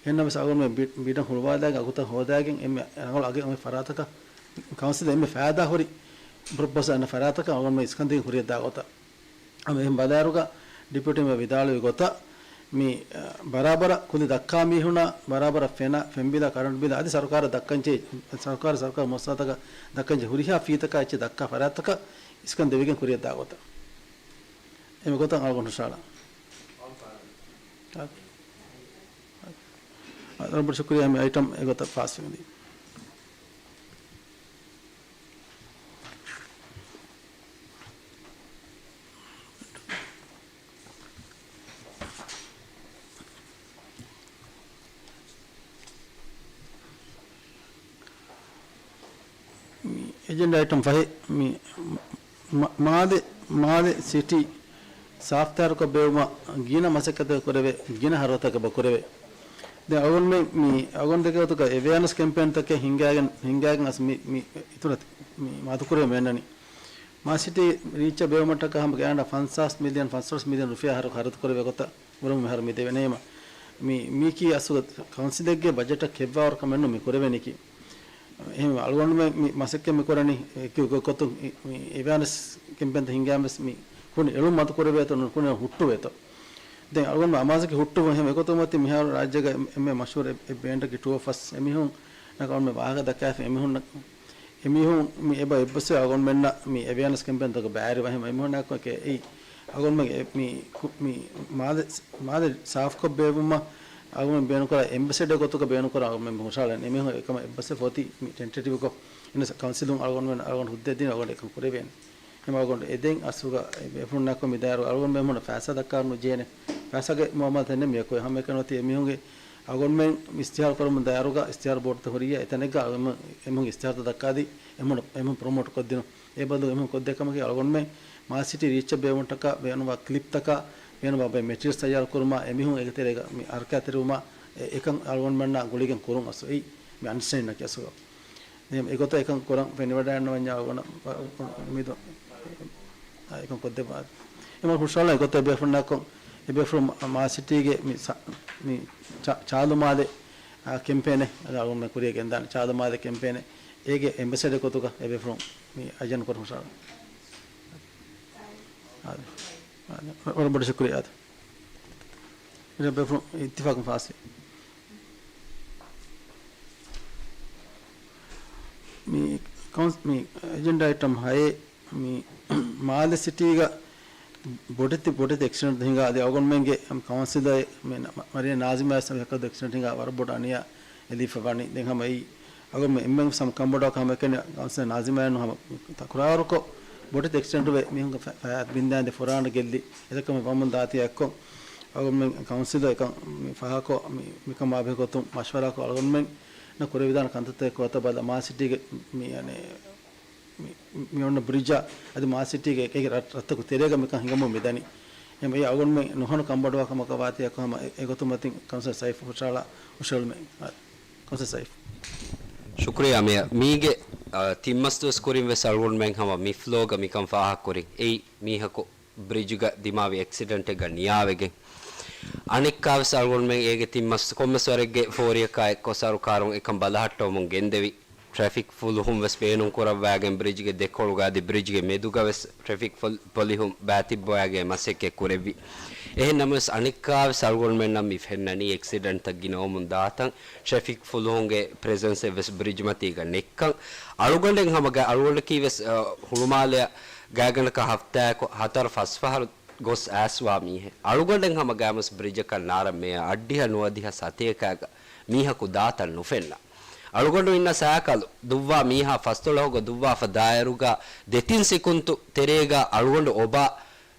އެހެންނަމަވެސް އަޅުގަނޑުމެން ބި-، ބިޑަށް ހުޅުވާލާގެން އަގުތައް ހޯދާގެން އެންމެ ރަނގަޅު އަގެއް އޮތް ފަރާތަކަށް ކައުންސިލަށް އެންމެ ފައިދާ ހުރި ޕްރޮޕޯސަލް އަންނަ ފަރާތަކަށް އަޅުގަނޑުމެން އިސްކަންދީގެން ކުރިއަށް ދާ ގޮތަށް. އަދި އެހެން ބަލާއިރުގަ ޑިޕިއުޓީ މެމްބަރ ވިދާޅުވި ގޮތަށް މި، އަ، ބަރާބަރަށް ކުލި ދައްކާ މީހުންނަށް ބަރާބަރަށް ފެނަށް، ފެންބިލަށް، ކަރަންޓް ބިލަށް އަދި ސަރުކާރަށް ދައްކަންޖެހޭ، ސަރުކާރަށް، ސަރުކާރު މުއައްސަސާތަކަށް ދައްކަންޖެހޭ ހުރިހާ ފީތަކާ އެއްޗެއް ދައްކާ ފަރާތްތަކަށް އިސްކަން ދެވިގެން ކުރިއަށް ދާ ގޮތަށް. އެމި ގޮތަށް އަޅުގަނޑު ހުށަހަޅާ. ވަރަށް ބޮޑަށް ޝުކުރިއްޔާ މި އައިޓަމް އެގޮތަށް ފާސްވެގެންދީ. މި އެޖެންޑާ އައިޓަމް ފަހެއް މި މަ-، މާލެ، މާލެ ސިޓީ ސާފުތާރުކޮށް ބޭއްވުމަށް ގިނަ މަސައްކަތެއް ކުރެވޭ، ގިނަ ހަރަދުތަކެއް ކުރެވޭ. ދެން އަޅުގަނޑުމެން މި އަޅުގަނޑު ދެކެ ގޮތުގަ އެވެއަނަސް ކެމްޕޭންތަކެއް ހިންގާގެން، ހިންގާގެން އަސް މި، މި އިތުރަށް މި މަދުކުރެވެމެންނަނީ. މާ ސިޓީ ރީއްޗަށް ބޭއްވުމަށްޓަކާ ހަމަ ގާތްގަނޑަށް ފަންސާސް މިލިއަން، ފަންސާސް މިލިއަން ރުފިޔާ ހަރު ހަރަދު ކުރެވޭ ގޮތަށް ވުރެމުން މިހާރު މި ދެވޭނެ ހަމަ. މި، މީކީ އަސްލު ކައުންސިލެއްގެ ބަޖެޓަށް ކެއްވާވަރު ކަމެއް ނޫން މި ކުރެވެނީކީ. އެހެން އަޅުގަނޑުމެން މި މަސައްކަތް މި ކުރަނީ، އެކި ގޮތްގޮތުން މި، މި އެވެއަނެސް ކެމްޕޭންތައް ހިންގާމެސް މި ކުނި އެޅުން މަދު ކުރެވޭތޯ ނުކުނި ހުއްޓުވޭތޯ. ދެން އަޅުގަނޑު އަމާޒަކީ ހުއްޓުވުން. އެހެން އެގޮތުން މަތި މިހާރު ރާއްޖޭގަ އެ-، އެންމެ މަޝްހޫރު އެ-، އެ ބޭންޑަކީ ޓޫ އޯ ފަސް އެމީހުން ނަކަ އަޅުގަނޑުމެން ވާހަކަ ދައްކާފަ އެމީހުން އެމީހުން މި އެބަ އެއްބަސްވެ އަޅުގަނޑުމެންނަށް މި އެވެއަނަސް ކެމްޕޭންތަކަށް ބައިވެރިވާ ހަމަ އެމީހުންނާ ކޮ ކެ އެއީ އަޅުގަނޑުމެން އެ މި ކު-، މި މާލެ، މާލެ ސާފުކޮށް ބޭއްވުމަށް އަޅުގަނޑުމެން ބޭނުންކުރާ އެމްބެސެޑަރ ގޮތުގަ ބޭނުންކުރާ އަޅުގަނޑުމެން ހުށަހަޅަން އެމީހުން އެކަމަށް އެއްބަސްވެފަ އޮތީ މި ޓެންޓެޓިވްކޮށް އިނަސް ކައުންސިލުން އަޅުގަނޑުމެން އަޅުގަނޑު ހުއްދަ ދިން އަޅުގަނޑު އެކަން ކުރެވޭނެ. އެމަ އަޅުގަނޑު އެދެން އަސްލުގަ އެ ބޭފުޅުންނާކޮ މި ދާއިރު އަޅުގަނޑު މެމުނަ ފައިސާ ދައްކާ ނުޖޭނެ. ފައިސާގެ މުއާމަލާތެއް ނެއް މިޔަކު ހަމައެކަނި އޮތީ އެމީހުންގެ އަޅުގަނޑުމެން އިސްތިހާރު ކުރަމުން ދާއިރުގަ އިސްތިހާރު ބޯޑުތައް ހުރިއްޔާ އެތަނެއްގަ އަޅުގަނޑުމެން އެމީހުން އިސްތިހާރުތައް ދައްކާދީ އެމީހުން، އެމީހުން ޕްރޮމޯޓް ކޮށްދިނުން. އެ ބަދަލު އެމީހުން ކޮށްދޭ ކަމަކީ އަޅުގަނޑުމެން މާ ސިޓީ ރީއްޗަށް ބޭއްވުމަށްޓަކާ ބޭނުންވާ ކްލިޕްތަކާ، ބޭނުންވާ ބައެއް މެޓީރިއްޔަލްސް ތައްޔާރު ކުރުމާ، އެމީހުން އޭގެ ތެރޭގަ މި ހަރަކާތްތެރިވުމާ، އެ-، އެކަން އަޅުގަނޑުމެންނާ ގުޅިގެން ކުރުން އަސްލު އެއީ މި އަންޑަސްޓޭންޑިންއަކީ އަސްލު. ދެން އެގޮތަށް އެކަން ކުރަން ފެނިވަޑައިގަންނަވަންޏާ އަޅުގަނޑަށް އެކަން ކޮށްދެއްވާ. އެމަ ހުށަހަޅާ އެގޮތަށް އެބޭފުޅުންނާކޮށް، އެބޭފުޅުން މާ ސިޓީގެ މި ސަ-، މި ޗާ-، ޗާލުމާލެ، އާ، ކެމްޕޭނެއް އަޅުގަނޑުމެން ކުރިއަށް ގެންދާނެ. ޗާލުމާލެ ކެމްޕޭނެއް އޭގެ އެމްބެސެޑަރ ގޮތުގަ އެބޭފުޅުން މި އަޖަން ކުރަން ހުށަހަޅާ. އާދެ. އާދެ. ވަރަށް ބޮޑަށް ޝުކުރިއްޔާ. އިރަށް ބޭފުޅުން އިއްތިފާޤުން ފާސްވި. މި ކައުންސް-، މި އެޖެންޑާ އައިޓަމް ހައެއް މި މާލެ ސިޓީގަ ބޮޑެތި، ބޮޑެތި އެކްސިޑެންޓް ހިނގާ އަދި އަޅުގަނޑުމެންގެ ކައުންސިލަރ މި ނަ-، މަ-، މަރިޔަ ނާޒިމާ ވެސް އެކަދު އެކްސިޑެންޓް ހިނގާ ވަރަށް ބޮޑަށް އަނިޔާ އެލީފަ ވަނީ. ދެން ހަމަ އެއީ އަޅުގަނޑުމެން އެންމެން ވެސް ހަމަ ކަންބޮޑުވާ ކަމެއް ކަން ކައުންސިލަރ ނާޒިމާއަށް ހަމަ ތަކުރާރުކޮށް ބޮޑެތި އެކްސިޑެންޓުވެ މީހުންގެ ފަ-، ފައި ބިންދާނދެ ފުރާނަ ގެއްލި އެކަމެއް ވަމުން ދާތީ އެއްކޮށް އަޅުގަނޑުމެން ކައުންސިލަރ އެކަން މި ފަހަކޮށް މި، މިކަމާ ބެހޭ ގޮތުން މަޝްވަރާކޮށް އަޅުގަނޑުމެންނަށް ކުރެވިދާނެ ކަންތައްތަކެއް ކޮށް ބަލަ މާ ސިޓީގެ މި، އަނެ، މި، މި އޮންނަ ބްރިޖާ އަދި މާ ސިޓީގެ އެކި ރަށް-، ރަށްތަކު ތެރޭގަ މިކަން ހިނގަމުން މިދަނީ. އެހެން އަޅުގަނޑުމެން ނުހަނު ކަންބޮޑުވާ ކަމަކަށް ވާތީ އެކަމަ އެ-، އެގޮތުން މަތިން ކައުންސިލަރ ސައިފް ހުށަހަޅާ ހުށަހެޅުމެއް. ކައުންސިލަރ ސައިފް. ޝުކުރިއްޔާ މޭޔަރ. މީގެ، އަ، ތިން މަސް ދުވަސް ކުރިން ވެސް އަޅުގަނޑުމެން ހަމަ މި ފްލޯގަ މިކަން ފާހަގަކުރިން. އެއީ މީހަކު ބްރިޖުގަ ދިމާވި އެކްސިޑެންޓެއްގަ ނިޔާވެގެން، އަނެއްކާވެސް އަޅުގަނޑުމެން އޭގެ ތިން މަސް ކޮންމެސް ވަރެއްގެ ފޯރިއަކާ އެއްކޮށް ސަރުކާރުން އެކަން ބަލަހައްޓަވަމުން ގެންދެވި، ޓްރެފިކް ފުލުހުން ވެސް ބޭނުންކުރައްވާގެން ބްރިޖުގެ ދެކޮޅުގަ އަދި ބްރިޖުގެ މެދުގަ ވެސް ޓްރެފިކް ފޮލި-، ޕޮލިހުން ބައިތިއްބަވާގެން މަސައްކަތް ކުރެއްވި. އެހެން ނަމަވެސް އަނެއްކާވެސް އަޅުގަނޑުމެންނަށް މި ފެންނަނީ އެކްސިޑެންޓްތައް ގިނަވަމުން ދާތަން، ޓްރެފިކް ފުލުހުންގެ ޕްރެޒެންސެއް ވެސް ބްރިޖު މަތީގަ ނެއްކަން. އަޅުގަނޑެއް ހަމަ ގަ-، އަޅުގަނޑަކީ ވެސް، އަ، ހުޅުމާލެއަށް ގާތްގަނޑަކަށް ހަފްތާއަކު ހަތަރު ފަސް ފަހަރު ގޮސް އައިސްވާ މީހެއް. އަޅުގަނޑެއް ހަމަ ގާތްމަސް ބްރިޖަކަށް ނާރަ މޭޔަ އައްޑިހަ ނުވަދިހަ ސަތޭކައިގަ މީހަކު ދާތަން ނުފެންނަ. އަޅުގަނޑު އިންނަ ސައިކަލު ދުއްވާ މީހާ ފަސްދޮޅަހުގަ ދުއްވާފަ ދާއިރުގަ ދެތިން ސިކުންތު ތެރޭގަ އަޅުގަނޑު އޮބާ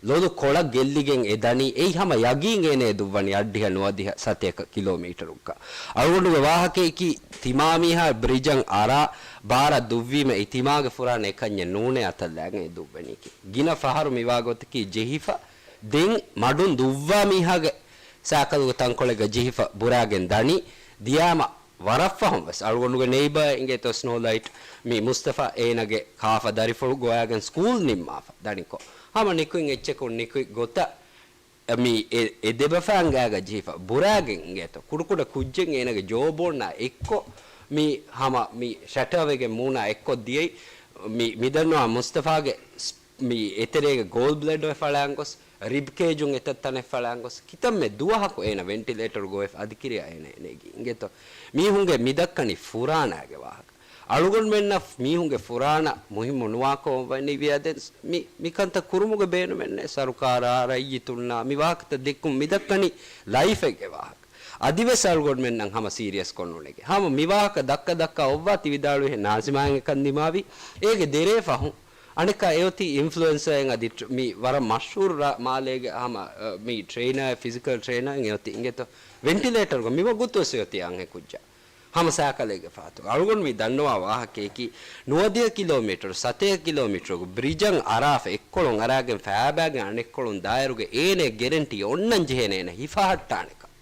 ލޮލު ކޮޅަށް ގެއްލިގެން އެ ދަނީ. އެއީ ހަމަ ޔަގީން އޭނަ އެ ދުއްވަނީ އަށްޑިހަ ނުވަދިހަ ސަތޭކަ ކިލޯމީޓަރުގަ. އަޅުގަނޑުގެ ވާހަކަޔަކީ ތިމާ މީހާ ބްރިޖަށް އަރާ ބާރަށް ދުއްވީމަ އެ ތިމާގެ ފުރާނަ އެކަންޏެއް ނޫނޭ އަތަށްލާގެން އެ ދުއްވަނީކީ. ގިނަ ފަހަރު މިވާ ގޮތަކީ ޖެހިފަ ދެން މަޑުން ދުއްވާ މީހާގެ ސައިކަލުގެ ތަންކޮޅެއްގަ ޖެހިފަ ބުރާގެން ދަނީ. ދިޔާމަ ވަރަށްފަހުން ވެސް އަޅުގަނޑުގެ ނެއިބާ އިނގޭތޯ ސްނޯ ލައިޓް މި މުސްތަފާ އޭނަގެ ކާފަ ދަރިފުޅު ގޮވާގެން ސްކޫލް ނިންމާފަ ދަނިކޮށް، ހަމަ ނިކުތް އެއްޗަކުން ނިކުތް ގޮތަށް މި އެ، އެ ދެބަފައިން ގާގަ ޖެހިފަ ބުރާގެން އިނގޭތޯ ކުޑަކުޑަ ކުއްޖެއް އޭނަގެ ޖޯބޯންނާ އެއްކޮށް މި ހަމަ މި ޝަޓާވެގެން މޫނާ އެއްކޮށް ދިޔައީ. މި، މިދަންނަވާ މުސްތަފާގެ ސް-، މި އެތެރޭގެ ގޯލް ބްލެޑް އޮތް ފަޅާން ގޮސް، ރިބް ކޭޖުން އެތައް ތަނެއް ފަޅާން ގޮސް، ކިތަންމެ ދުވަހަކު އޭނަ ވެންޓިލޭޓަރު ގޮވެފަ އަދިކިރިޔާ އޭނަ ނެގި އިނގޭތޯ. މީހުންގެ މިދައްކަނީ ފުރާނާގެ ވާހަކަ. އަޅުގަނޑުމެންނަށް މީހުންގެ ފުރާނަ މުހިއްމު ނުވާކަމަށް ވަނީ ވިޔަދެން މި، މިކަންތައް ކުރުމުގެ ބޭނުމެއްނެއް. ސަރުކާރާ ރައްޔިތުންނާ މި ވާހަކަތައް ދެއްކުން މިދައްކަނީ ލައިފެއްގެ ވާހަކަ. އަދިވެސް އަޅުގަނޑުމެންނަށް ހަމަ ސީރިއަސްކޮށް ނުނެގޭ. ހަމަ މި ވާހަކަ ދައްކަ ދައްކަ އޮއްވާ ތި ވިދާޅުވިހެން ނާޒިމާއަށް އެކަން ދިމާވި. އޭގެ ދެރޭ ފަހުން އަނެއްކާ އެއޮތީ އިންފްލުއެންސާއެއް އަދި ޓް-، މި ވަރަށް މަޝްހޫރު ރ-، މާލޭގެ ހަމަ، އަ، މި ޓްރެއިނާ، ފިޒިކަލް ޓްރެއިނާއެއް އެއޮތީ އިނގޭތޯ ވެންޓިލޭޓަރުގަ މި ވަގުތުވެސް އެއޮތީ އަންހެން ކުއްޖާ. ހަމަ ސައިކަލެއްގެ ފަހަތުގަ. އަޅުގަނޑު މި ދަންނަވާ ވާހަކަޔަކީ ނުވަދިހަ ކިލޯމީޓަރު، ސަތޭކަ ކިލޯމީޓަރުގެ ބްރިޖަށް އަރާފަ އެއްކޮޅުން އަރާގެން ފައިބާގެން އަނެއްކޮޅުން ދާއިރުގަ އޭނަ ގެރެންޓީ އޮންނަން ޖެހޭނެ އޭނަ ހިފަހައްޓާނެކަން.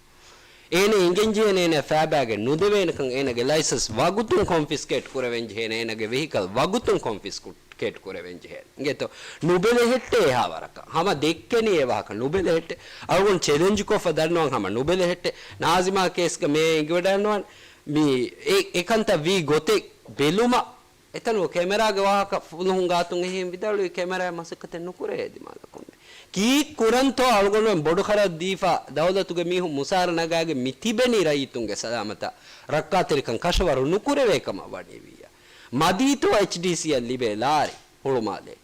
އޭނަ އިނގެން ޖެހޭނެ އޭނަ ފައިބާގެން ނުދެވޭނެކަން، އޭނަގެ ލައިސަންސް ވަގުތުން ކޮންފިސްކޭޓް ކުރެވެން ޖެހޭނެ، އޭނަގެ ވެހިކަލް ވަގުތުން ކޮންފިސްކޭޓް ކުރެވެން ޖެހޭނެ. އިނގޭތޯ ނުބެލެހެއްޓޭ އެހާ ވަރަކަށް. ހަމަ ދެއްކެނީ އެ ވާހަކަ ނުބެލެހެއްޓޭ. އަޅުގަނޑު ޗެލެންޖް ކޮށްފަ ދަންނަވަން ހަމަ ނުބެލެހެއްޓޭ. ނާޒިމާ ކޭސްގަ މޭ އެނގިވަޑައިންނަވަން މި އެ، އެކަންތައް ވީ ގޮތެއް ބެލުމަށް އެތަނުގަ ކެމެރާގެ ވާހަކަ ފުލުހުން ގާތުން އެހެން ވިދާޅުވި ކެމެރާއެއް މަސައްކަތެއް ނުކުރޭ ދިމާލަކުން. ކީއް ކުރަންތޯ އަޅުގަނޑުމެން ބޮޑު ޚަރަދު ދީފަ ދައުލަތުގެ މީހުން މުސާރަ ނަގާގެން މި ތިބެނީ ރައްޔިތުންގެ ސަލާމަތާ ރައްކާތެރިކަން ކަށަވަރު ނުކުރެވޭ ކަމަށް ވަނީ ވިއްޔާ. މަދީތޯ އެޗްޑީސީއަށް ލިބޭ ލާރި ހުޅުމާލޭ.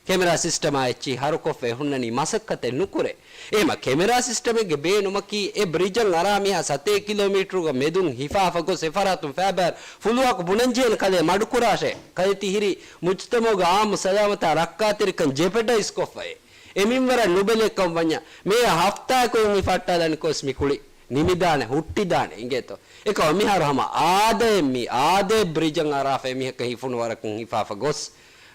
ކެމެރާ ސިސްޓަމާ އެއްޗިހި ހަރުކޮށްފަ އެ ހުންނަނީ މަސައްކަތެއް ނުކުރޭ. އެހެމަ ކެމެރާ ސިސްޓަމެއްގެ ބޭނުމަކީ އެ ބްރިޖަށް އަރާ މީހާ ސަތޭކަ ކިލޯމީޓަރުގެ މެދުން ހިފާފަ ގޮސް އެފަރާތުން ފައިބާރު ފުލުހަކު ބުނަންޖެހޭނެ ކަލޭ މަޑުކުރާށޭ. ކަލޭ ތި ހިރީ މުޖްތަމައުގެ އާއްމު ސަލާމަތާ ރައްކާތެރިކަން ޖެޕެޑައިޒް ކޮށްފައޭ. އެ މިންވަރަށް ނުބެލޭ ކަން ވަންޏާ މޭޔަ ހަފްތާއެއް ކުރިން ހިފަހައްޓާލަނިކޮސް މި ކުޅި ނިމިދާނެ، ހުއްޓިދާނެ އިނގޭތޯ. އެކަމަ މިހާރު ހަމަ އާދައެއް މި އާދައެއް ބްރިޖަށް އަރާފަ އެމީހަކަށް ހިފުނު ވަރަކުން ހިފާފަ ގޮސް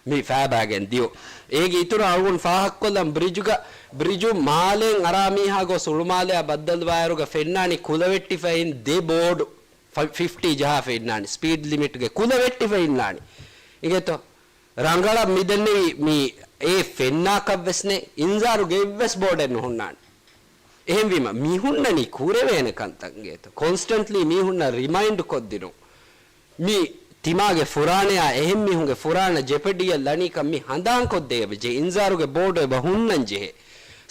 މި ފައިބާގެން ދިޔު. އޭގެ އިތުރަށް އަޅުގަނޑު ފާހަގަކޮށްލަން ބްރިޖުގަ، ބްރިޖު މާލޭން އަރާ މީހާ ގޮސް ހުޅުމާލެއާ ބައްދަލުވާއިރުގަ ފެންނާނީ ކުލަވެއްޓިފައިން ދެ ބޯޑު، ފަ-، ފިފްޓީ ޖަހާފަ އިންނާނީ. ސްޕީޑް ލިމިޓްގެ ކުލަވެއްޓިފަ އިންނާނީ. އިނގޭތޯ؟ ރަނގަޅަށް މިދެންނެވި މި އެ ފެންނާކަށްވެސް ނެތް، އިންޒާރުގެ އެއްވެސް ބޯޑެއް ނުހުންނާނެ. އެހެންވީމަ މި ހުންނަނީ ކުރެވޭނެ ކަންތައް އިނގޭތޯ. ކޮންސްޓަންޓްލީ މީހުންނަށް ރިމައިންޑް ކޮށްދިނުން. މި ތިމާގެ ފުރާނަޔާ އެހެން މީހުންގެ ފުރާނަ ޖެޕެޑިއަށް ލަނީކަން މި ހަނދާންކޮށްދޭ އެބަޖެ. އިންޒާރުގެ ބޯޑު އެބަ ހުންނަން ޖެހޭ.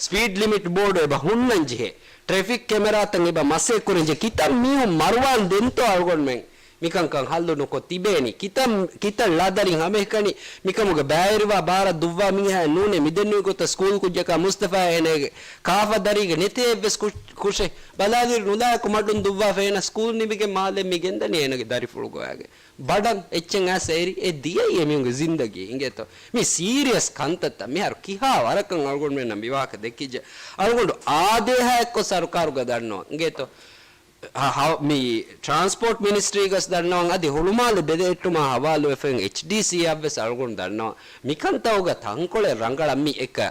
ސްޕީޑް ލިމިޓް ބޯޑު އެބަ ހުންނަން ޖެހޭ. ޓްރެފިކް ކެމެރާތައް އެބަ މަސޭ ކުރަން ޖެހޭ. ކިތައް މީހުން މަރުވާން ދެންތޯ އަޅުގަނޑުމެން މިކަންކަން ހައްލު ނުކޮށް ތިބޭނީ. ކިތައް، ކިތައް ޅަދަރިން ހަމައެކަނި މިކަމުގެ ބައިވެރިވާ ބާރަށް ދުއްވާ މީހާއެއް ނޫނޭ މިދެންނެވި ގޮތަށް ސްކޫލް ކުއްޖަކާ މުސްތަފާ އޭނަގެ ކާފަ ދަރީގަ ނެތޭ އެއްވެސް ކުށް-، ކުށެއް. ބަލާލިއިރު ނުލާއެކު މަޑުން ދުއްވާފަ އޭނަ ސްކޫލް ނިމިގެން މާލެ މި ގެންދަނީ އޭނަގެ ދަރިފުޅު ގޮވާގެން. ބަޑަށް އެއްޗެއް އައިސް އެރި އެ ދިޔައީ އެމީހުންގެ ޒިންދަގީ އިނގޭތޯ. މި ސީރިއަސް ކަންތައްތައް. މިހާރު ކިހާ ވަރަކަށް އަޅުގަނޑުމެންނަށް މި ވާހަކަ ދެއްކިއްޖެ. އަޅުގަނޑު އާދޭހާ އެއްކޮށް ސަރުކާރުގަ ދަންނަވަން އިނގޭތޯ. ހަ-، ހަ-، މި ޓްރާންސްޕޯޓް މިނިސްޓްރީގަސް ދަންނަވަން އަދި ހުޅުމާލެ ބެލެހެއްޓުމާ ހަވާލުވެފައި އެޗްޑީސީއަށްވެސް އަޅުގަނޑު ދަންނަވަން. މިކަންތައް އޮގަ ތަންކޮޅެއް ރަނގަޅަށް މި އެކަ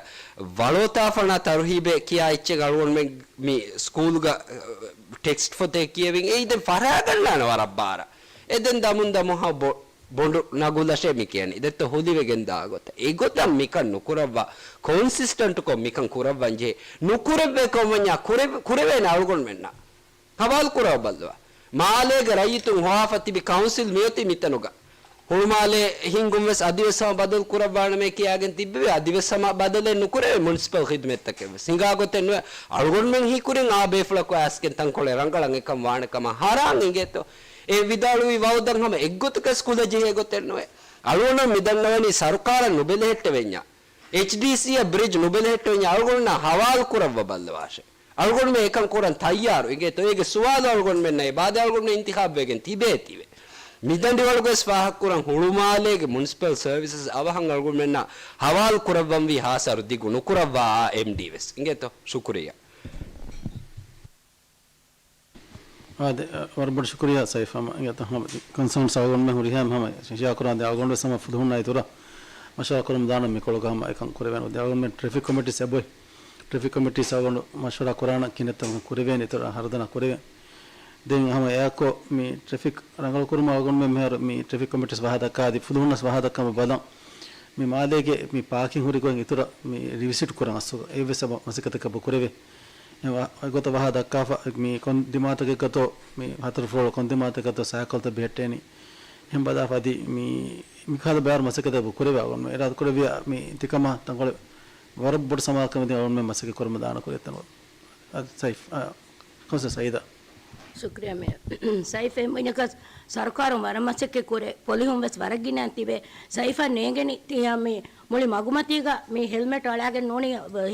ވަޅޯތާފަނާ ތަރުހީބެއް ކިޔާ އެއްޗެއް އަޅުގަނޑުމެން މި ސްކޫލްގަ ޓެކްސްޓް ފޮތެއް ކިޔެވިން އެއީ ދެން ފަށާގަންނާނެ ވަރަށް ބާރަށް. އެ ދެން ދަމުން ދަމުހާ ބޮ-، ބޮނޑު ނަގުލަށޭ މި ކިޔަނީ. ދެއްތޯ ހުލިވެގެން ދާ ގޮތަށް. އެގޮތަށް މިކަން ނުކުރައްވާ. ކޮންސިސްޓަންޓްކޮށް މިކަން ކުރައްވަން ޖެހޭ. ނުކުރެއްވޭ ކަމަށް ވަންޏާ ކުރެ-، ކުރެވޭނެ އަޅުގަނޑުމެންނަށް. ހަވާލު ކުރައްވަބައްލަވާ. މާލޭގެ ރައްޔިތުން ހޮވާފަ ތިބި ކައުންސިލް މިއޮތީ މިތަނުގަ. ހުޅުމާލެ ހިންގުން ވެސް އަދިވެސް ހަމަ ބަދަލު ކުރައްވާނަމޭ ކިޔާގެން ތިއްބެވި. އަދިވެސް ހަމަ ބަދަލެއް ނުކުރެވޭ. މުނިސިޕަލް ޚިދުމަތްތަކެއް ވެސް ހިނގާ ގޮތެއް ނުވޭ. އަޅުގަނޑުމެން ހީކުރިން އާ ބޭފުޅަކު އައިސްގެން ތަންކޮޅެއް ރަނގަޅަށް އެކަން ވާނެ ކަމަށް ހަރާން އިނގޭތޯ. އެ ވިދާޅުވި ވައުދަށް ހަމަ އެއްގޮތަކަށް ކުލަ ޖެހޭ ގޮތެއް ނުވޭ. އަޅުގަނޑު މި ދަންނަވަނީ ސަރުކާރަށް ނުބެލެހެއްޓެވެންޏާ. އެޗްޑީސީއަށް ބްރިޖް ނުބެލެހެއްޓެވެންޏާ އަޅުގަނޑުންނާ ހަވާލު ކުރައްވަ ބައްލަވާށޭ. އަޅުގަނޑުމެން އެކަން ކުރަން ތައްޔާރު އިނގޭތޯ. އޭގެ ސުވާލު އަޅުގަނޑުމެންނަށް އެބައާދޭ އަޅުގަނޑުމެން އިންތިޚާބުވެގެން ތިބޭތީވެ. މިދަނޑިވަޅުގަސް ފާހަގަކުރަން ހުޅުމާލޭގެ މުނިސިޕަލް ސަރވިސަސް އަވަހަށް އަޅުގަނޑުމެންނަށް ހަވާލު ކުރައްވަންވީ ހާސަރު ދިގު ނުކުރައްވާ އާ އެމްޑީ ވެސް. އިނގޭތޯ؟ ޝުކުރިއްޔާ. އާދެ، ވަރަށް ބޮޑަށް ޝުކުރިއްޔާ ސައިފް. ހަމަ އިނގޭތޯ، ހަމަ ކޮންސާންސް އަޅުގަނޑުމެން ހުރިހާ ހަމަ ޝެއާ ކުރާ ދެ އަޅުގަނޑު ވެސް ހަމަ ފުލުހުންނާ އިތުރަށް މަޝްވަރާ ކުރަމުން ދާނަ މިކޮޅުގަ ހަމަ އެކަން ކުރެވޭނެ. ދެ އަޅުގަނޑުމެން ޓްރެފިކް ކޮމިޓީސް އެބޮތް ޓްރެފިކް ކޮމިޓީސް އަޅުގަނޑު މަޝްވަރާ ކުރާނަ ކިނެއްތަ ކުރެވޭނެ އިތުރަށް ހަރުދަނާ ކުރެވޭނެ. ދެން ހަމަ އެއާކޮށް މި ޓްރެފިކް ރަނގަޅު ކުރުމަށް އަޅުގަނޑުމެން މިހާރު މި ޓްރެފިކް ކޮމިޓީސް ފަހަ ދައްކާ އަދި ފުލުހުންނަސް ފަހަ ދައްކަމުން ބަލަން. މި މާލޭގެ މި ޕާކިން ހުރި ގޮތް އިތުރަށް މި ރިވިޒިޓް ކުރަން އަސްލު އެއްވެސް އެބަ މަސައްކަތަކަށް ބު ކުރެވޭ. އެ ވަ-، އެގޮތަށް ވަހާ ދައްކާފަ މި ކޮން ދިމާތަކެއްގަތޯ މި ހަތަރު ފްލޯރު ކޮން ދިމާތަކެއްގަތޯ ސައިކަލްތައް ބެހެއްޓޭނީ. އެހެން ބަލާފަ އަދި މި، މި ކަހަލަ ބައިވަރު މަސައްކަތަކަށް ބު ކުރެވޭ އަޅުގަނޑު. އިރާދަ ކުރެއްވިޔާ މި ތިކަމާ ތަންކޮޅެއް ވަރަށް ބޮޑު ސަމާލުކަމެއް ދިން އަޅުގަނޑުމެން މަސައްކަތް ކުރަމުން ދާނަ ކުރިއަށް ތަން ސައިފް، އާ، ކޮންސަލް ސައީދާ. ޝުކްރިޔާ މޭޔަރ. ސައިފް އެހެން ބުނިނަކަސް ސަރުކާރުން ވަރަށް މަސައްކަތް ކުރޭ. ޕޮލިހުން ވެސް ވަރަށް ގިނައިން ތިބޭ. ސައިފަށް ނޭނގެނީ ތިޔަ މި މުޅި މަގުމަތީގަ މި ހެލްމެޓް އަޅާގެން ނޫނީ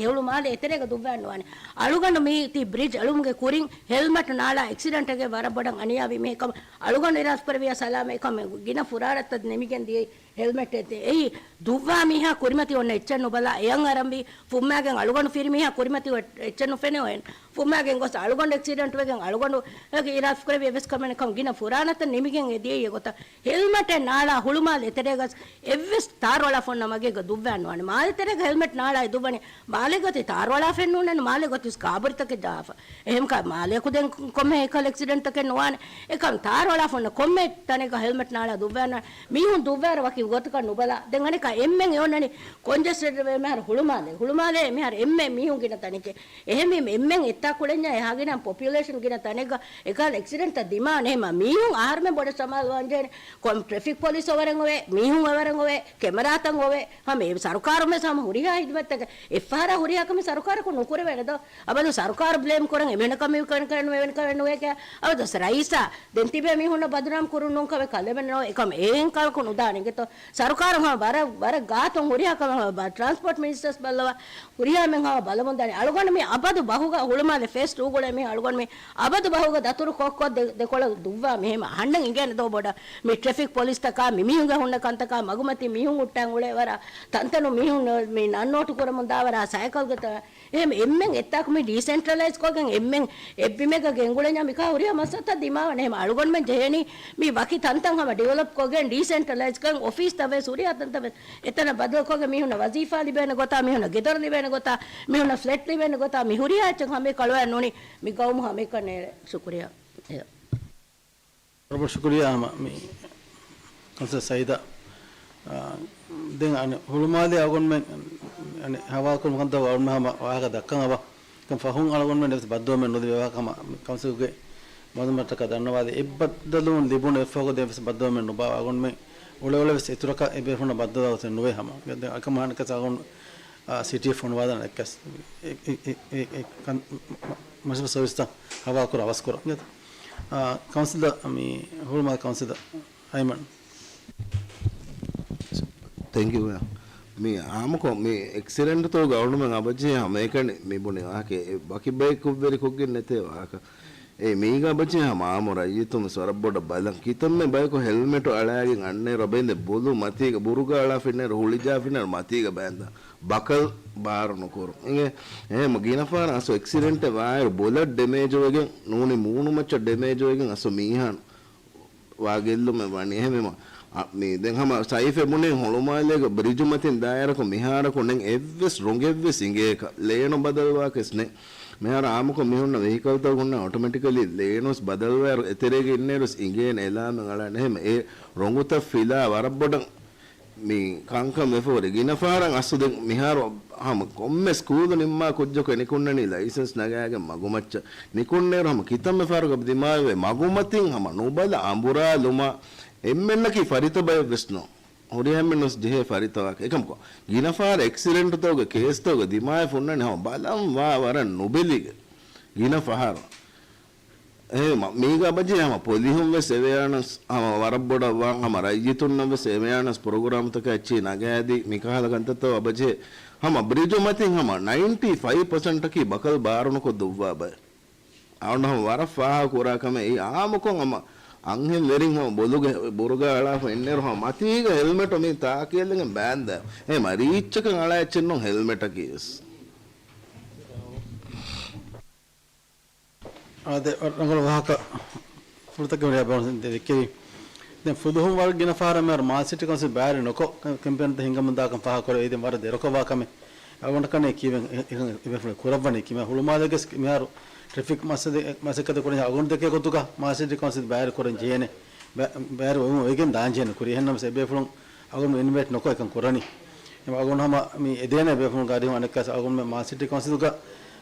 ހުޅުމާލެ އެތެރޭގަ ދުއްވާ ނުވާނެ. އަޅުގަނޑު މީ ތި ބްރިޖް އެޅުމުގެ ކުރިން ހެލްމެޓް ނާޅާ އެކްސިޑެންޓެއްގެ ވަރަށް ބޮޑަށް އަނިޔާވީ މި އެކަމަށް އަޅުގަނޑު އިރާދަކުރެއްވިޔާ ސަލާމަތް އެކަމަށް ގިނަ ފުރާނަތައް ނިމިގެން ދިޔައީ. ހެލްމެޓް އެތެ. އެއީ ދުއްވާ މީހާ ކުރިމަތި އޮންނަ އެއްޗެއް ނުބަލާ އެޔަށް އަރަންވީ. ފުއްމާގެން އަޅުގަނޑު ފިރިމީހާ ކުރިމަތި އެއްޗެއް ނުފެނޭ އޮތް. ފުއްމާގެން ގޮސް އަޅުގަނޑު އެކްސިޑެންޓް ވެގެން އަޅުގަނޑު އެކި އިރާދަކުރެއްވި އެއްވެސް ކަމެއް ނެތް ކަމަށް ގިނަ ފުރާނަތައް ނިމިގެން އެ ދިޔައީ އެގޮތަށް. ހެލްމެޓެއް ނާޅާ ހުޅުމާލެ އެތެރޭގަސް އެއްވެސް ތާރުއަޅާފަ އޮންނަ މަގެއްގަ ދުއްވާ ނުވާނެ. މާލެ ތެރޭގަ ހެލްމެޓް ނާޅާއެއް ދުއްވަނީ މާލޭގަ ތި ތާރުއަޅާފައެއް ނޫނޭ، މާލޭގަ ތި ސްކާބުރިތަކެއް ޖަހާފަ. އެހެންކަ މާލޭކު ދެން ކޮންމެ ހެކަލް އެކްސިޑެންޓްތަކެއް ނުވާނެ. އެކަމް ތާރުއަޅާފަ އޮންނަ ކޮންމެ ތަނެއްގަ ހެލްމެޓް ނާޅާ ދުއްވާނަ މީހުން ދުއްވާއިރު ވަކި ގޮތަކަށް ނުބަލާ. ދެން އަނެކާ އެންމެން އެ އޮންނަނީ ކޮންޖެސްޓެޑް މިހާރު ހުޅުމާލެ. ހުޅުމާލެ މިހާރު އެންމެ މީހުން ގިނަ ތަނެކޭ. އެހެންވީމަ އެންމެން އެއްތާ ކުޅެންޏާ އެހާ ގިނަ ޕޮޕިއުލޭޝަން ގިނަ ތަނެއްގަ އެކަހަލަ އެކްސިޑެންޓްތައް ދިމާވަން. އެހެންމަ މީހުން އަހަރުމެން ބޮޑަށް ސަމާލުވާންޖެހޭނެ. ކޮން ޓްރެފިކް ޕޮލިސް އެވަރަށް އޮވޭ، މީހުން އެވަރަށް އޮވޭ، ކެމެރާތައް އޮވޭ. ހަމަ އެ ސަރުކާރުން ވެސް ހަމަ ހުރިހާ ހިދުމަތްތަކެއް އެއްފަހަރާ ހުރިހާ ކަމެއް ސަރުކާރަކު ނުކުރެވޭނެ ދޯ؟ އަބަދު ސަރުކާރު ބްލޭމް ކުރަން އެމެނަކަމެއް ކަންކަން ނުވެވެން ކަމެއް ނުވޭކޭ. އަބަދު ރައީސާ ދެން ތިބޭ މީހުންނަށް ބަދުނާމް ކުރުން ނޫން ކަމެއް ކަލޭމެން ނޯ. އެކަމް އެހެން ކަމަކު ނުދާނެ އިނގޭތޯ. ސަރުކާރުން ހަމަ ވަރަށް، ވަރަށް ގާތުން ހުރިހާ ކަމެއް ހަމަ ބަ-، ޓްރާންސްޕޯޓް މިނިސްޓަރސް ބައްލަވާ ހުރިހާ މެން ހަމަ ބަލަމުން ދާނެ. އަޅުގަނޑު މި އަބަދު ބަހުގަ ހުޅުމާލެ ފޭސް ޓޫ ގުޅޭ މީ އަޅުގަނޑު މި އަބަދު ބަހުގަ ދަތުރު ކޮށްކޮށް ދެ-، ދެކޮޅަށް ދުއްވާ މި ހަމަ އަހަންނަށް އިނގޭނެ ދޯ ބޮޑަށް. މި ޓްރެފިކް ޕޮލިސްތަކާ، މި މީހުންގެ ހުންނަ ކަންތަކާ، މަގުމަތި މީހުން ހުއްޓާން އުޅޭ ވަރަށް ތަންތަނު މީހުން މި ނަން ނޯޓު ކުރަމުން ދާ ވަރަށް ސައިކަލްގެ ތަ-، އެހެން އެންމެން އެއްތާކު މި ޑީސެންޓްރަލައިޒް ކޮށްގެން އެންމެން އެއްބިމެއްގަ ގެންގުޅެންޏާ މިކާ ހުރިހާ މައްސަލަތައް ދިމާވަން. އެހެން އަޅުގަނޑުމެން ޖެހޭނީ މި ވަކި ތަންތަން ހަމަ ޑިވެލޮޕް ކޮށްގެން ޑީސެންޓްރަލައިޒް ކޮށް އޮފީސްތައް ވެސް ހުރިހާ ތަންތަން ވެސް އެތަނަށް ބަދަލުކޮށްގެން މީހުންނަށް ވަޒީފާ ލިބޭނެ ގޮތާ، މީހުންނަށް ގެދޮރު ލިބޭނެ ގޮތާ، މީހުންނަށް ފްލެޓް ލިބޭނެ ގޮތާ، މި ހުރިހާ އެއްޗެއް ހަމަ ކަޅުވާ ނޫނީ މި ގައުމު ހަމައެކަން ނޭޅޭ. ޝުކުރިޔާ. ވަރަށް ބޮޑަށް ޝުކުރިޔާ ހަމަ މި ކައުންސިލަރ ސައީދާ، އާ، ދެން އަނެއް ހުޅުމާލެ އަޅުގަނޑުމެން އަނެއް ހަވާލުކުރުމަށް ކަންތައް އަޅުގަނޑުމެން ހަމަ ވާހަކަ ދައްކަން އަވަ. ކަން ފަހުން އަޅުގަނޑުމެން އެއްވެސް ބައްދަލުވުމެއް ނުލިބޭ ވާހަކަ ހަމަ މި ކައުންސިލްގެ މައުލޫމާތަކަށް ދަންނަވާލި. އެއްބައްދަލުވުން ލިބުނު އެއްފަހަކު ދެން ވެސް ބައްދަލުވުމެއް ނުބާ އަޅުގަނޑުމެން އުޅެ އުޅެ ވެސް އިތުރަކަށް އެބޭފުޅުންނަށް ބައްދަލުވާ ގޮތެއް ނުވޭ ހަމަ. އަކަމަ ހަނަކަސް އަޅުގަނޑު، އާ، ސީޓީއެފް ފޮނުވާލަން އެއްކަސް އެ، އެ، މުނިސިޕަލް ސަރވިސްތައް ހަވާލުކުރާ އަވަސްކުރަން. އާ، ކައުންސިލަރ މި ހުޅުމާލެ ކައުންސިލަރ އައިމަން. ތެންކް ޔޫ. މި އާއްމުކޮށް މި އެކްސިޑެންޓްތޯ ގައުނުމެން އަބަޖެހޭ ހަމައެކަނި މި ބުނި ވާހަކަ އެ ވަކި ބައެއް ކުށްވެރި ކޮށްގެން ނެތޭ ވާހަކަ. އެ މީގަ އަބަޖެހޭ ހަމަ އާއްމު ރައްޔިތުން ވެސް ވަރަށް ބޮޑަށް ބަލަން. ކިތަންމެ ބަޔަކު ހެލްމެޓު އަޅާގެން އަންނައިރު އަބައިންދެ ބޮލު މަތީގަ ބުރުގާ އަޅާފިންނައިރު ހުޅިޖާފިންނައިރު މަތީގަ ބައިންދާ ބަކަލް ބާރު ނުކުރުން. އިނގޭ އެހެން ގިނަ ފަހަރަށް އަސްލު އެކްސިޑެންޓެއް ވާއިރު ބޮލަށް ޑެމޭޖުވެގެން ނޫނީ މޫނުމައްޗަށް ޑެމޭޖުވެގެން އަސްލު މީހާން ވާ ގެއްލުމެއް ވަނީ. އެހެންވީމަ، އަ، މި ދެން ހަމަ ސައިފެ ބުނެ ހުޅުމާލޭގެ ބްރިޖު މަތިން ދާއިރަކު މިހާރަކު ނެން އެއްވެސް ރޮނގެއްވެސް އިނގޭކަށް ލޭނު ބަދަލުވާކަސް ނެތް. މިހާރު އާއްމުކޮށް މީހުންނަށް ވެހިކަލްތައް ހުންނަ އޮޓޮމެޓިކަލީ ލޭނުސް ބަދަލުވާއިރު އެތެރޭގަ އިންނައިރުސް އިނގޭނެ އެލާމެއް އަޅާނެ. އެހެން އެ ރޮނގުތައް ފިލާ ވަރަށް ބޮޑަށް މި ކަންކަން ވެފަ ހުރި. ގިނަ ފަހަރަށް އަސްލު ދެން މިހާރު ހަމަ ކޮންމެ ސްކޫލު ނިންމާ ކުއްޖަކު ނިކުންނަނީ ލައިސަންސް ނަގާގެން މަގުމައްޗަށް. ނިކުންނޭރު ހަމަ ކިތަންމެ ފަހަރަކަށް ދިމާވެ މަގުމަތިން ހަމަ ނުބަލަ އަނބުރާލުމާ އެންމެންނަކީ ފަރިތަ ބައެއް ވެސް ނޫން. ހުރިހާ އެންމެން ވެސް ޖެހޭ ފަރިތަ ވާހަކަ. އެކަމަކު، ގިނަ ފަހަރަށް އެކްސިޑެންޓުތަކުގެ ކޭސްތަކުގެ ދިމާވެ ހުންނަނީ ހަމަ ބަލަން ވާ ވަރަށް ނުބެލިގެން. ގިނަ ފަހަރަށް. އެހެންވީމަ، މީގަ އަބަޖެހޭ ހަމަ ޕޮލިހުން ވެސް އެވެއާނަސް ހަމަ ވަރަށް ބޮޑަށް ވާން ހަމަ ރައްޔިތުންނަށް ވެސް އެވެއާނަސް ޕްރޮގްރާމްތަކާ އެއްޗެހި ނަގާދީ މިކަހަލަ ކަންތައްތައް އަބަޖެހޭ. ހަމަ ބްރިޖު މަތިން ހަމަ ނައިންޓީ ފައިވް ޕަސެންޓަކީ ބަކަލް ބާރުނުކޮށް ދުއްވާ ބައެއް. އަޅުގަނޑު ހަމަ ވަރަށް ފާހަގަ ކުރާ ކަމެއް އެއީ އާއްމުކޮށް ހަމަ އަންހެން ވެރިން ހަމަ ބޮލުގެ ބުރުގާ އަޅާފަ އިންނައިރު ހަމަ މަތީގަ ހެލްމެޓު މި ތާކީލެގެން ބާންދާ. އެ މަ ރީއްޗަކަށް އަޅާ އެއްޗެއް ނޫން ހެލްމެޓަކީ ވެސް. އާދެ، ރަނގަޅު ވާހަކަ ފުރަތަކެއް ހުރިހާ ބޭނުން ދެ-، ދެއްކެވި. ދެން ފުލުހުން ވަރަށް ގިނަ ފަހަރަށް މިހާރު މާލެ ސިޓީ ކައުންސިލް ބައިވެރި ނުކޮށް، ކެ-، ކެމްޕޭންތައް ހިންގަމުން ދާކަން ފާހަގަކުރެވި. ދެން ވަރަށް ދެރަކޮށް ވާ ކަމެއް. އަޅުގަނޑަކަށް ކީއްވެ-، އެ-، އެ-، އެ-، ކުރައްވަނީ ކިމެ ހުޅުމާލޭގެ މިހާރު ޓްރެފިކް މަސަ-، މަސައްކަތް ކުރަން އަޅުގަނޑު ދެކޭ ގޮތުގަ މާލެ ސިޓީ ކައުންސިލް ބައިވެރި ކުރަން ޖެހޭނެ. ބަ-، ބައިވެރި ވެގެން ދާން ޖެހޭނެ ކުރި. އެހެންނަމަސް އެބޭފުޅުން އަޅުގަނޑު އިންވައިޓް ނުކޮށް އެކަން ކުރަނީ. އެމަ އަޅުގަނޑު ހަމަ މި އެދޭނެ ބޭފުޅުން ގާރިހުން އަނެއްކާސް އަޅުގަނޑުމެ މާލެ ސިޓީ ކައުންސިލުގަ،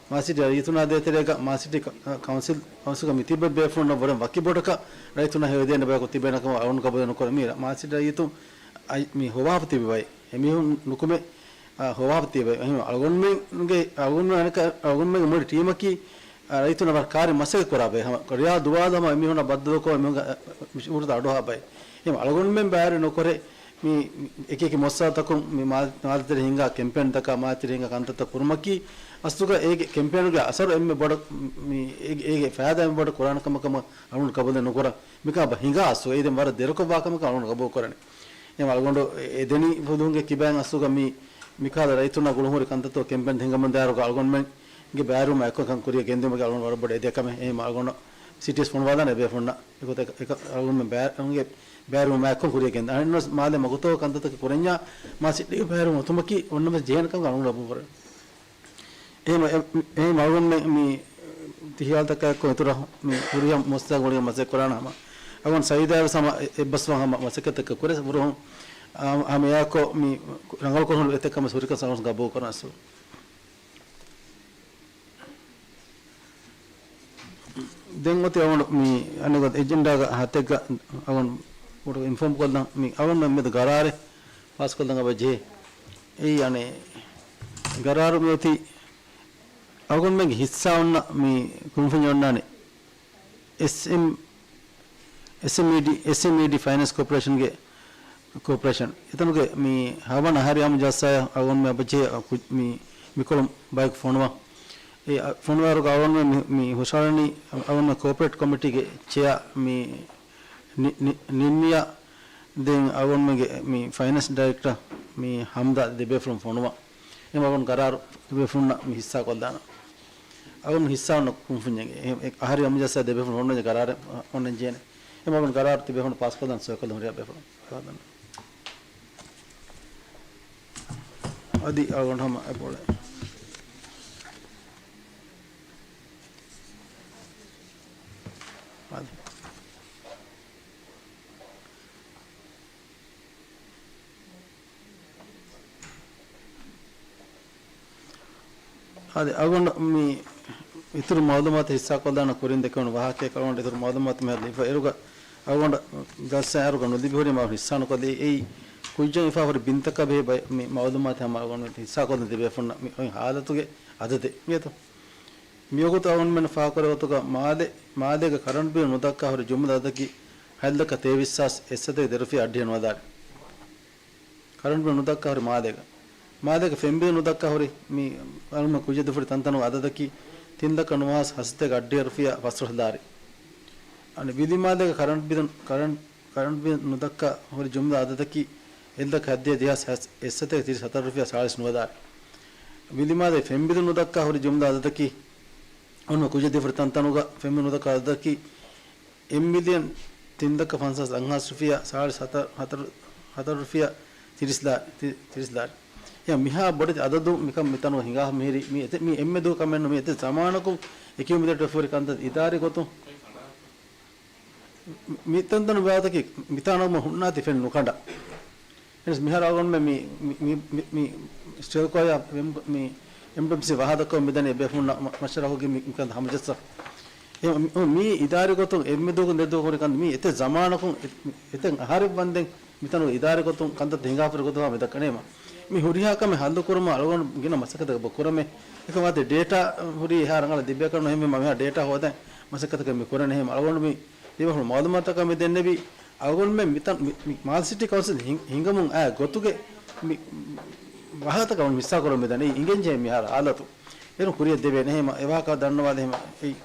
މާލެ ސިޓީ ރައްޔިތުންނާ ދޭތެރޭގަ، މާލެ ސިޓީ ކަ-، ކައުންސިލް، ކައުންސިލްގަ މި ތިބެ ބޭފުޅުންނަށް ވުރެ ވަކި ބޮޑަކަށް ރައްޔިތުންނަށް ހެޔޮ އެދޭނެ ބަޔަކު ތިބޭނެ ކަމަށް އަޅުގަނޑު ގަބޫލެއް ނުކުރަން. މީ ރަ-، މާލެ ސިޓީ ރައްޔިތުން އައި-، މި ހޮވާފަ ތިބި ބައެއް. އެމީހުން ނުކުމެ، އާ، ހޮވާފަ ތިބި ބައެއް. އެހެން އަޅުގަނޑުމެންގެ، އަޅުގަނޑުމެން އަނެކަ-، އަޅުގަނޑުމެންގެ މުޅި ޓީމަކީ އަ، ރައްޔިތުންނަށް ވަރަށް ކާރި މަސައްކަތް ކުރާ ބައެއް ހަމަ، ރިޔާ ދުވާލު ހަމަ އެމީހުންނަށް ބައްދަލުކޮށް އެމީހުންގެ، އަ، އަ، ޝުއޫރުތައް އަޑުއަހާ ބައެއް. އެހެން އަޅުގަނޑުމެން ބައިވެރި ނުކުރެ، މި އެކި އެކި މުއައްސަސާތަކުން މި މާ-، މާލެތެރެ ހިންގާ ކެމްޕޭންތަކާ، މާލެތެރެ ހިންގާ ކަންތައްތައް ކުރުމަކީ، އަސްލުގަ އޭގެ ކެމްޕޭނުގެ އަސަރު އެންމެ ބޮޑަށް، މި އޭގެ، އޭގެ ފައިދާ އެންމެ ބޮޑަށް ކުރާނެ ކަމަކަށް އަޅުގަނޑު ގަބޫލެއް ނުކުރަން. މިކަން އެބަ ހިނގާ އަސްލު އެ ދެން ވަރަށް ދެރަކޮށް ވާ ކަމަކަށް އަޅުގަނޑު ގަބޫލު ކުރަނީ. އެހެން އަޅުގަނޑު އެ-، އެދެނީ ފުލުހުންގެ ކިބައިން އަސްލުގަ މި މިކަހަލަ ރައްޔިތުންނާ ގުޅުންހުރި ކަންތައްތައް ކެމްޕޭން ހިނގަމުން ދާއިރުގަ އަޅުގަނޑުމެންގެ ބައިވެރިވުމާ އެއްކޮށް ކަން ކުރިއަށް ގެންދިއުމަކީ އަޅުގަނޑު ވަރަށް ބޮޑަށް އެދޭ ކަމެއް. އެހެން އަޅުގަނޑު ސިޓީސް ފޮނުވާލާނެ އެބޭފުޅުންނަށް އެގޮތަށް އެކަ-، އެކަ-، އަޅުގަނޑުމެން ބައި-، އަޅުގަނޑުގެ ބައިވެރިވުމާ އެއްކޮށް ކުރިއަށް ގެންދާނެ. އަހަންނަސް މާލެ މަގުތޯ ކަންތައްތަކެއް ކުރަންޏާ މާ ސިޓީގެ ބައިވެރިވުން އޮތުމަކީ އޮންނަމެސް ޖެހޭނެ ކަމަކަށް އަޅުގަނޑު ގަބޫލު ކުރަން. އެހެން، އެ-، އެހެން އަޅުގަނޑުމެން މި ތި ހިޔާލުތަކާއެއްކޮށް އިތުރަށް މި ހުރިހާ މުއައްސަސާ ގުޅިގެން މަސައްކަތް ކުރާނަމަ، އަޅުގަނޑު ސައީދާވެސް ހަމަ އެ-، އެއްބަސްވާން ހަމަ މަސައްކަތްތަކެއް ކުރޭ ފުރުހުން ހަ-، ހަމަ އެއާއެކު މި ރަނގަޅު ކުރުހުން އެތެއް ކަމެއް ހުރިކަން ސަމަސް ގަބޫލު ކުރަން އަސްލު. ދެން އޮތީ އަޅުގަނޑު މި އަނެއް ގޮތް އެޖެންޑާގަ ހަތެއްގަ އަޅުގަނޑު ބޮޑު އިންފޯމް ކޮށްލަން މި އަޅުގަނޑު މެދު ގަރާރެއް ފާސްކޮށްލަން އަބަ ޖެހޭ. އެއީ އަނެއް ގަރާރު މި އޮތީ އަޅުގަނޑުމެންގެ ހިއްސާ އޮންނަ މި ކުންފުންޏެއް އޮންނާނެ. އެސްއެމް، އެސްއެމްއީޑީ، އެސްއެމްއީޑީ ފައިނޭންސް ކޯޕަރޭޝަންގެ، ކޯޕަރޭޝަން. އެތަނުގެ މި ހަވަނަ އަހަރީ އާއްމު ޖަލްސާއަށް އަޅުގަނޑުމެ އަބަޖެހޭ މި، މިކޮޅު ބަޔަކު ފޮނުވާ. އެ ފޮނުވާއިރުގަ އަޅުގަނޑުމެ މި، މި ހުށަހަޅަނީ އަޅުގަނޑުމެ ކޯޕަރޭޓް ކޮމިޓީގެ ޗެއާ މި ނި-، ނި-، ނިންމިޔާ ދެން އަޅުގަނޑުމެންގެ މި ފައިނޭންސް ޑައިރެކްޓަރ މި ހަމްދާ ދެބޭފުޅުން ފޮނުވާ. އެ އަޅުގަނޑު ގަރާރު ދެބޭފުޅުންނަށް މި ހިއްސާ ކޮށްލާނަން. އަޅުގަނޑު ހިއްސާ އޮންނަ ކުންފުންޏެއް. އެ-، އެ-، އަހަރީ އާއްމު ޖަލްސާ ދެބޭފުޅުން އޮންނަ ގަރާރެއް އޮންނަން ޖެހޭނެ. އެ އަޅުގަނޑު ގަރާރު ތިބޭފުޅުން ޕާސް ކޮށްލަން ސޮއިކޮށްލަން ހުރިހާ ބޭފުޅުން. އަދި އަޅުގަނޑު ހަމަ އެބައުޅޭ. އަދި. އަދި އަޅުގަނޑު މި އިތުރު މައުލޫމާތު ހިއްސާކޮށްލާނަ ކުރިން ދެކެވުނު ވާހަކައެއް އަޅުގަނޑު އިތުރު މައުލޫމާތު މިހާރު ލިބިފަ އިރުގަ އަޅުގަނޑު ޖަލްސާއިރުގަ ނުލިބި ހުރީމަ ހިއްސާ ނުކޮށްލީ އެއީ ކުއްޖަށް ހިފާ ހުރި ބިންތަކާ ބެހޭ ބައި-، މި މައުލޫމާތު ހަމަ އަޅުގަނޑު ހިއްސާކޮށްލަން ތިބޭފުންނަށް މި އޮތް ހާލަތުގެ އަދަދެއް މިއަދު. މިވަގުތު އަޅުގަނޑުމެން ފާހަގަކުރެވޭ ގޮތުގަ މާލެ، މާލޭގެ ކަރަންޓް ބިލް ނުދައްކާ ހުރި ޖުމްލަ އަދަދަކީ ހަތް ލައްކަ ތޭވީސް ހާސް އެއްސަތޭކަ ދެ ރުފިޔާ އަށްޑިހަ ނުވަދާރި. ކަރަންޓް ބިލް ނުދައްކާ ހުރި މާލޭގަ، މާލޭގެ ފެން ބިލް ނުދައްކާ ހުރި މި އަޅުގަނޑު ކުއްޖެއް ދެފުރި ތަންތަނުގެ އަދަދަކީ ތިން ލައްކަ ނުވަ ހާސް ހަސަތޭކަ އަށްޑިހަ ރުފިޔާ ފަސް ރަށު ދާރި. އަނެއް ވިލިމާލޭގެ ކަރަންޓް ބިލް، ކަރަންޓް، ކަރަންޓް ބިލް ނުދައްކާ ހުރި ޖުމްލަ އަދަދަކީ އެއް ލައްކަ ހަތްދިހަ ދެހާސް ހަސް އެއްސަތޭކަ ތިރީސް ހަތަރު ރުފިޔާ ސާޅީސް ނުވަދާރި. ވިލިމާލޭ ފެން ބިލް ނުދައްކާ ހުރި ޖުމްލަ އަދަދަކީ އަޅުގަނޑު ކުއްޖެއް ދެފުރި ތަންތަނުގަ ފެން ބިލް ނުދައްކާ އަދަދަކީ އެއް މިލިއަން ތިން ލައްކަ ފަންސާސް އަށް ހާސް ރުފިޔާ ސާޅީސް ހަތަރު، ހަތަރު، ހަތަރު ރުފިޔާ ތިރީސް ލާ-، ތި-، ތިރީސް ލާރި. އެ މިހާ ބޮޑެތި އަދަދު މިކަން މިތަނުގަ ހިނގާ މިހިރީ މި އެތެ-، މި އެންމެ ދުވަހު ކަމެއް ނޫން. މި އެތެ ޒަމާނަކުން އެކި އުމުދައްޓަށް ފޯރި ކަންތައް އިދާރީ ގޮތުން މި ތަންތަނު ބާތަކީ މިތާނަމަ ހުންނާތި ފެން ނުކަނޑާ. އެނަސް މިހާރު އަޅުގަނޑުމެ މި، މި، މި، މި، މި ސްޓެލްކޯޔާ މި އެމްޑަބްލިއުސީ ވާހަކަ ދައްކަވަން މިދަނީ އެބޭފުޅުންނަށް މަ-، މަޝްވަރާ ހޮގި މި، މިކަން ހަމަޖައްސަ. އެ، މި، މި އިދާރީ ގޮތުން އެންމެ ދުވަހު ދެ ދުވަހު ހުރި ކަން މި އެތެ ޒަމާނަކުން އެ-، މި އެތެއް އަހަރެއް ވަންދެން މިތަނު އިދާރީ ގޮތުން ކަންތައް ހިނގާފަ ހުރި ގޮތުގަ މި ދައްކަނީމަ. މި ހުރިހާ ކަމެއް ހައްލު ކުރުމަށް އަޅުގަނޑު ގިނަ މަސައްކަތެއް އެބަ ކުރަމޭ. އެކަމަކު އަދި ޑޭޓާ ހުރީ އެހާ ރަނގަޅަށް ލިބޭކަށް ނުހެންވީމަ މިހާ ޑޭޓާ ހޯދަން މަސައްކަތަކެއް މި ކުރަން. އެހެން އަޅުގަނޑު މި ތިބޭފުޅުން މައުލޫމާތަކަށް މި ދެންނެވި އަޅުގަނޑުމެން މިތަން މި، މި މާލެ ސިޓީ ކައުންސިލް ހިން-، ހިންގަމުން އައި ގޮތުގެ މި ވާހަކަތަކަށް އަޅުގަނޑު ހިއްސާ ކުރަމުން މިދަނީ އިނގެންޖެހޭ މިހާރު ހާލަތު. އޭރުން ކުރިއަށް ދެވޭނެ. އެހެން އެ ވާހަކަ ދަންނަވާލެ އެހެން އެއީ.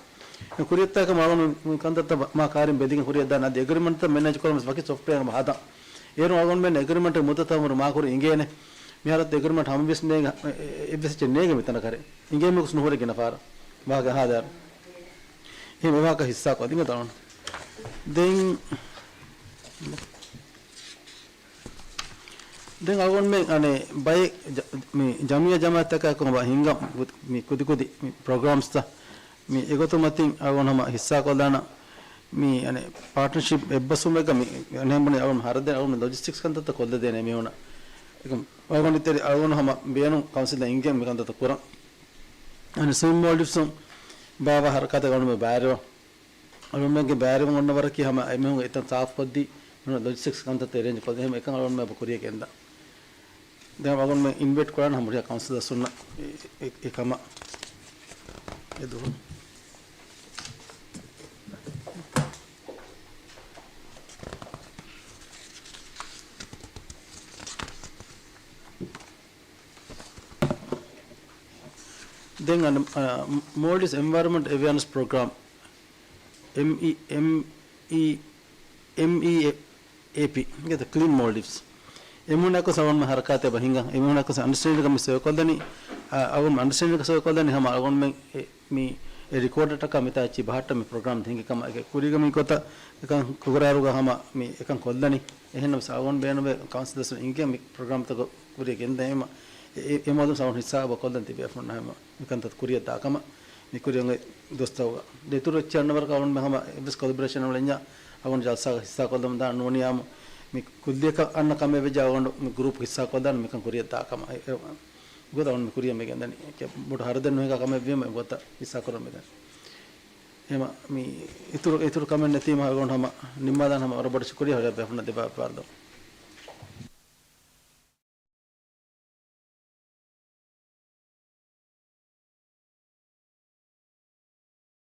ކުރިޔަށްދާކަމަށް އަޅުގަނޑު މި ކަންތައްތައް މާ ކާރިން ބެލިގެން ކުރިޔަށްދާނެ. އަދި އެގްރިމަންޓްތައް މެނޭޖް ކުރަން ވެސް ވަކި ސޮފްޓްވެއާ ހަދާ. އޭރު އަޅުގަނޑުމެން އެގްރިމަންޓް މުއްދަތަށް އަމުރު މާކުރި އިނގޭނެ. މިހާރަށް އެގްރިމަންޓް ހަމަވެސް ނޭގެ، އެއްވެސް އެއްޗެއް ނޭގެ މިތަނަށް ކަރެ. އިނގޭމެކުސް ނުހުރެ ގިނަ ފާރަށް. ވާހަކަ ހާދާރު. އެހެން އެވާހަކަ ހިއްސާކޮށް ދިނގެ ތަޅުން. ދެން ދެން އަޅުގަނޑުމެން އަނެއް ބައެއް ޖަ-، މި ޖަމިއްޔާ ޖަމާއަތްތަކާއެކު ބަ ހިންގާ މި ކުދިކުދި މި ޕްރޮގްރާމްސްތައް މި އެގޮތުން މަތިން އަޅުގަނޑު ހަމަ ހިއްސާކޮށްލާނަ މި އަނެއް ޕާޓްނަރޝިޕް އެއްބަސްވުމެއްގަ މި އަނެއް ހަމަ އަޅުގަނޑު ހަރަދެން އަޅުގަނޑު ލޮޖިސްޓިކްސް ކަންތައްތައް ކޮށްލަދޭނެ މީހުނަށް. އެކަމް އަޅުގަނޑު ތެރެ އަޅުގަނޑު ހަމަ ބޭނުން ކައުންސިލަށް އިނގޭ މި ކަންތައްތައް ކުރަން. އަނެއް ސްވިމް މޯލްޑިވްސުން ބާވާ ހަރަކާތެއް އަޅުގަނޑުމެން ބައިވެރިވަން. އަޅުގަނޑުމެންގެ ބައިވެރިވުން އޮންނަ ވަރަކީ ހަމަ އެމީހުންގެ އެތައް ސާފުކޮށްދީ، މިހުން ލޮޖިސްޓިކްސް ކަންތައްތައް އެރޭންޖް ކޮށްދޭ. އެހެން އެކަން އަޅުގަނޑުމެން އެބަ ކުރިޔަށް ގެންދާ. ދެން އަޅުގަނޑުމެން އިންވައިޓް ކުރާނަ ހަމަ ހުރިހާ ކައުންސިލަރސް ހުންނަ އެ، އެ، އެ ކަމަށް. އެ ދުވަހު. ދެން އަން-، އަ، މޯލްޑިވްސް އެންވަޔަރަންމަންޓް އެވެއާނެސް ޕްރޮގްރާމް، އެމްއީ، އެމްއީ، އެމްއީ އޭޕީ، ކްލީން މޯލްޑިވްސް. އެމީހުންނާއެކު އަޅުގަނޑުމެން ހަރަކާތެއް ބަހިނގަ، އެމީހުންނާއެކު އަންޑަސްޓޭންޑިންގ މި ސޮއިކޮށްލަނީ، އަ، އަޅުގަނޑު އަންޑަސްޓޭންޑިންގ ސޮއިކޮށްލަނީ ހަމަ އަޅުގަނޑުމެން އެ، މި އެ ރިކޯޑަރަކާ މިތާ އެއްޗި ބަހައްޓަ މި ޕްރޮގްރާމް ހިނގި ކަމަށް. އެ ކުރީގަ މި ގޮތަށް އެކަން ކުރާރުގަ ހަމަ މި އެކަން ކޮށްލަނީ. އެހެންނަމަވެސް އަޅުގަނޑު ބޭނުންވޭ ކައުންސިލަރސް އިނގޭ މި ޕްރޮގްރާމްތަކަށް ކުރިޔަށް ގެންދަން އެމަ، އެ، އެ، އެމަދު އަޅުގަނޑު ހިއްސާ އެބަ ކޮށްލަން ތިބޭފުޅުންނާ ހަމަ މިކަންތައް ކުރިޔަށް ދާކަމަށް މި ކުރިޔަށް އޮތް ދުވަސްތަކުގަ. ދެ އިތުރު އެއްޗެއް އަންނަ ވަރަކަށް އަޅުގަނޑުމެން ހަމަ އެއްވެސް ކޮލަބޮރޭޝަން އެއް ނުވަނީ އަޅުގަނޑު ޖަލްސާގަ ހިއްސާ ކޮށްލަމުން ދާން ނޫނިއްޔާމު މި ކުއްލިއަކަށް އަންނަ ކަމެއް ވެއްޖެ އަޅުގަނޑު މި ގްރޫޕް ހިއްސާ ކޮށްލާން މިކަން ކުރިޔަށް ދާކަމަށް. އެ، އެ، ގޮތަށް އަޅުގަނޑު މި ކުރިޔަށް މި ގެންދަނީ. އެކެ ބޮޑު ހަރަދެއް ނުހިނގާ ކަމެއް ވީމަ އެ ގޮތަށް ހިއްސާ ކުރަން މި ދަނީ. އެހެމަ މި އިތުރު، އިތުރު ކަމެއް ނެތީމަ އަޅުގަނޑު ހަމަ ނިންމާލާން ހަމަ ވަރަށް ބޮޑަށް ޝުކުރިއްޔާ ހުރިހާ ބޭފުޅުންނަށް ދެބަ ބާރުދޯ.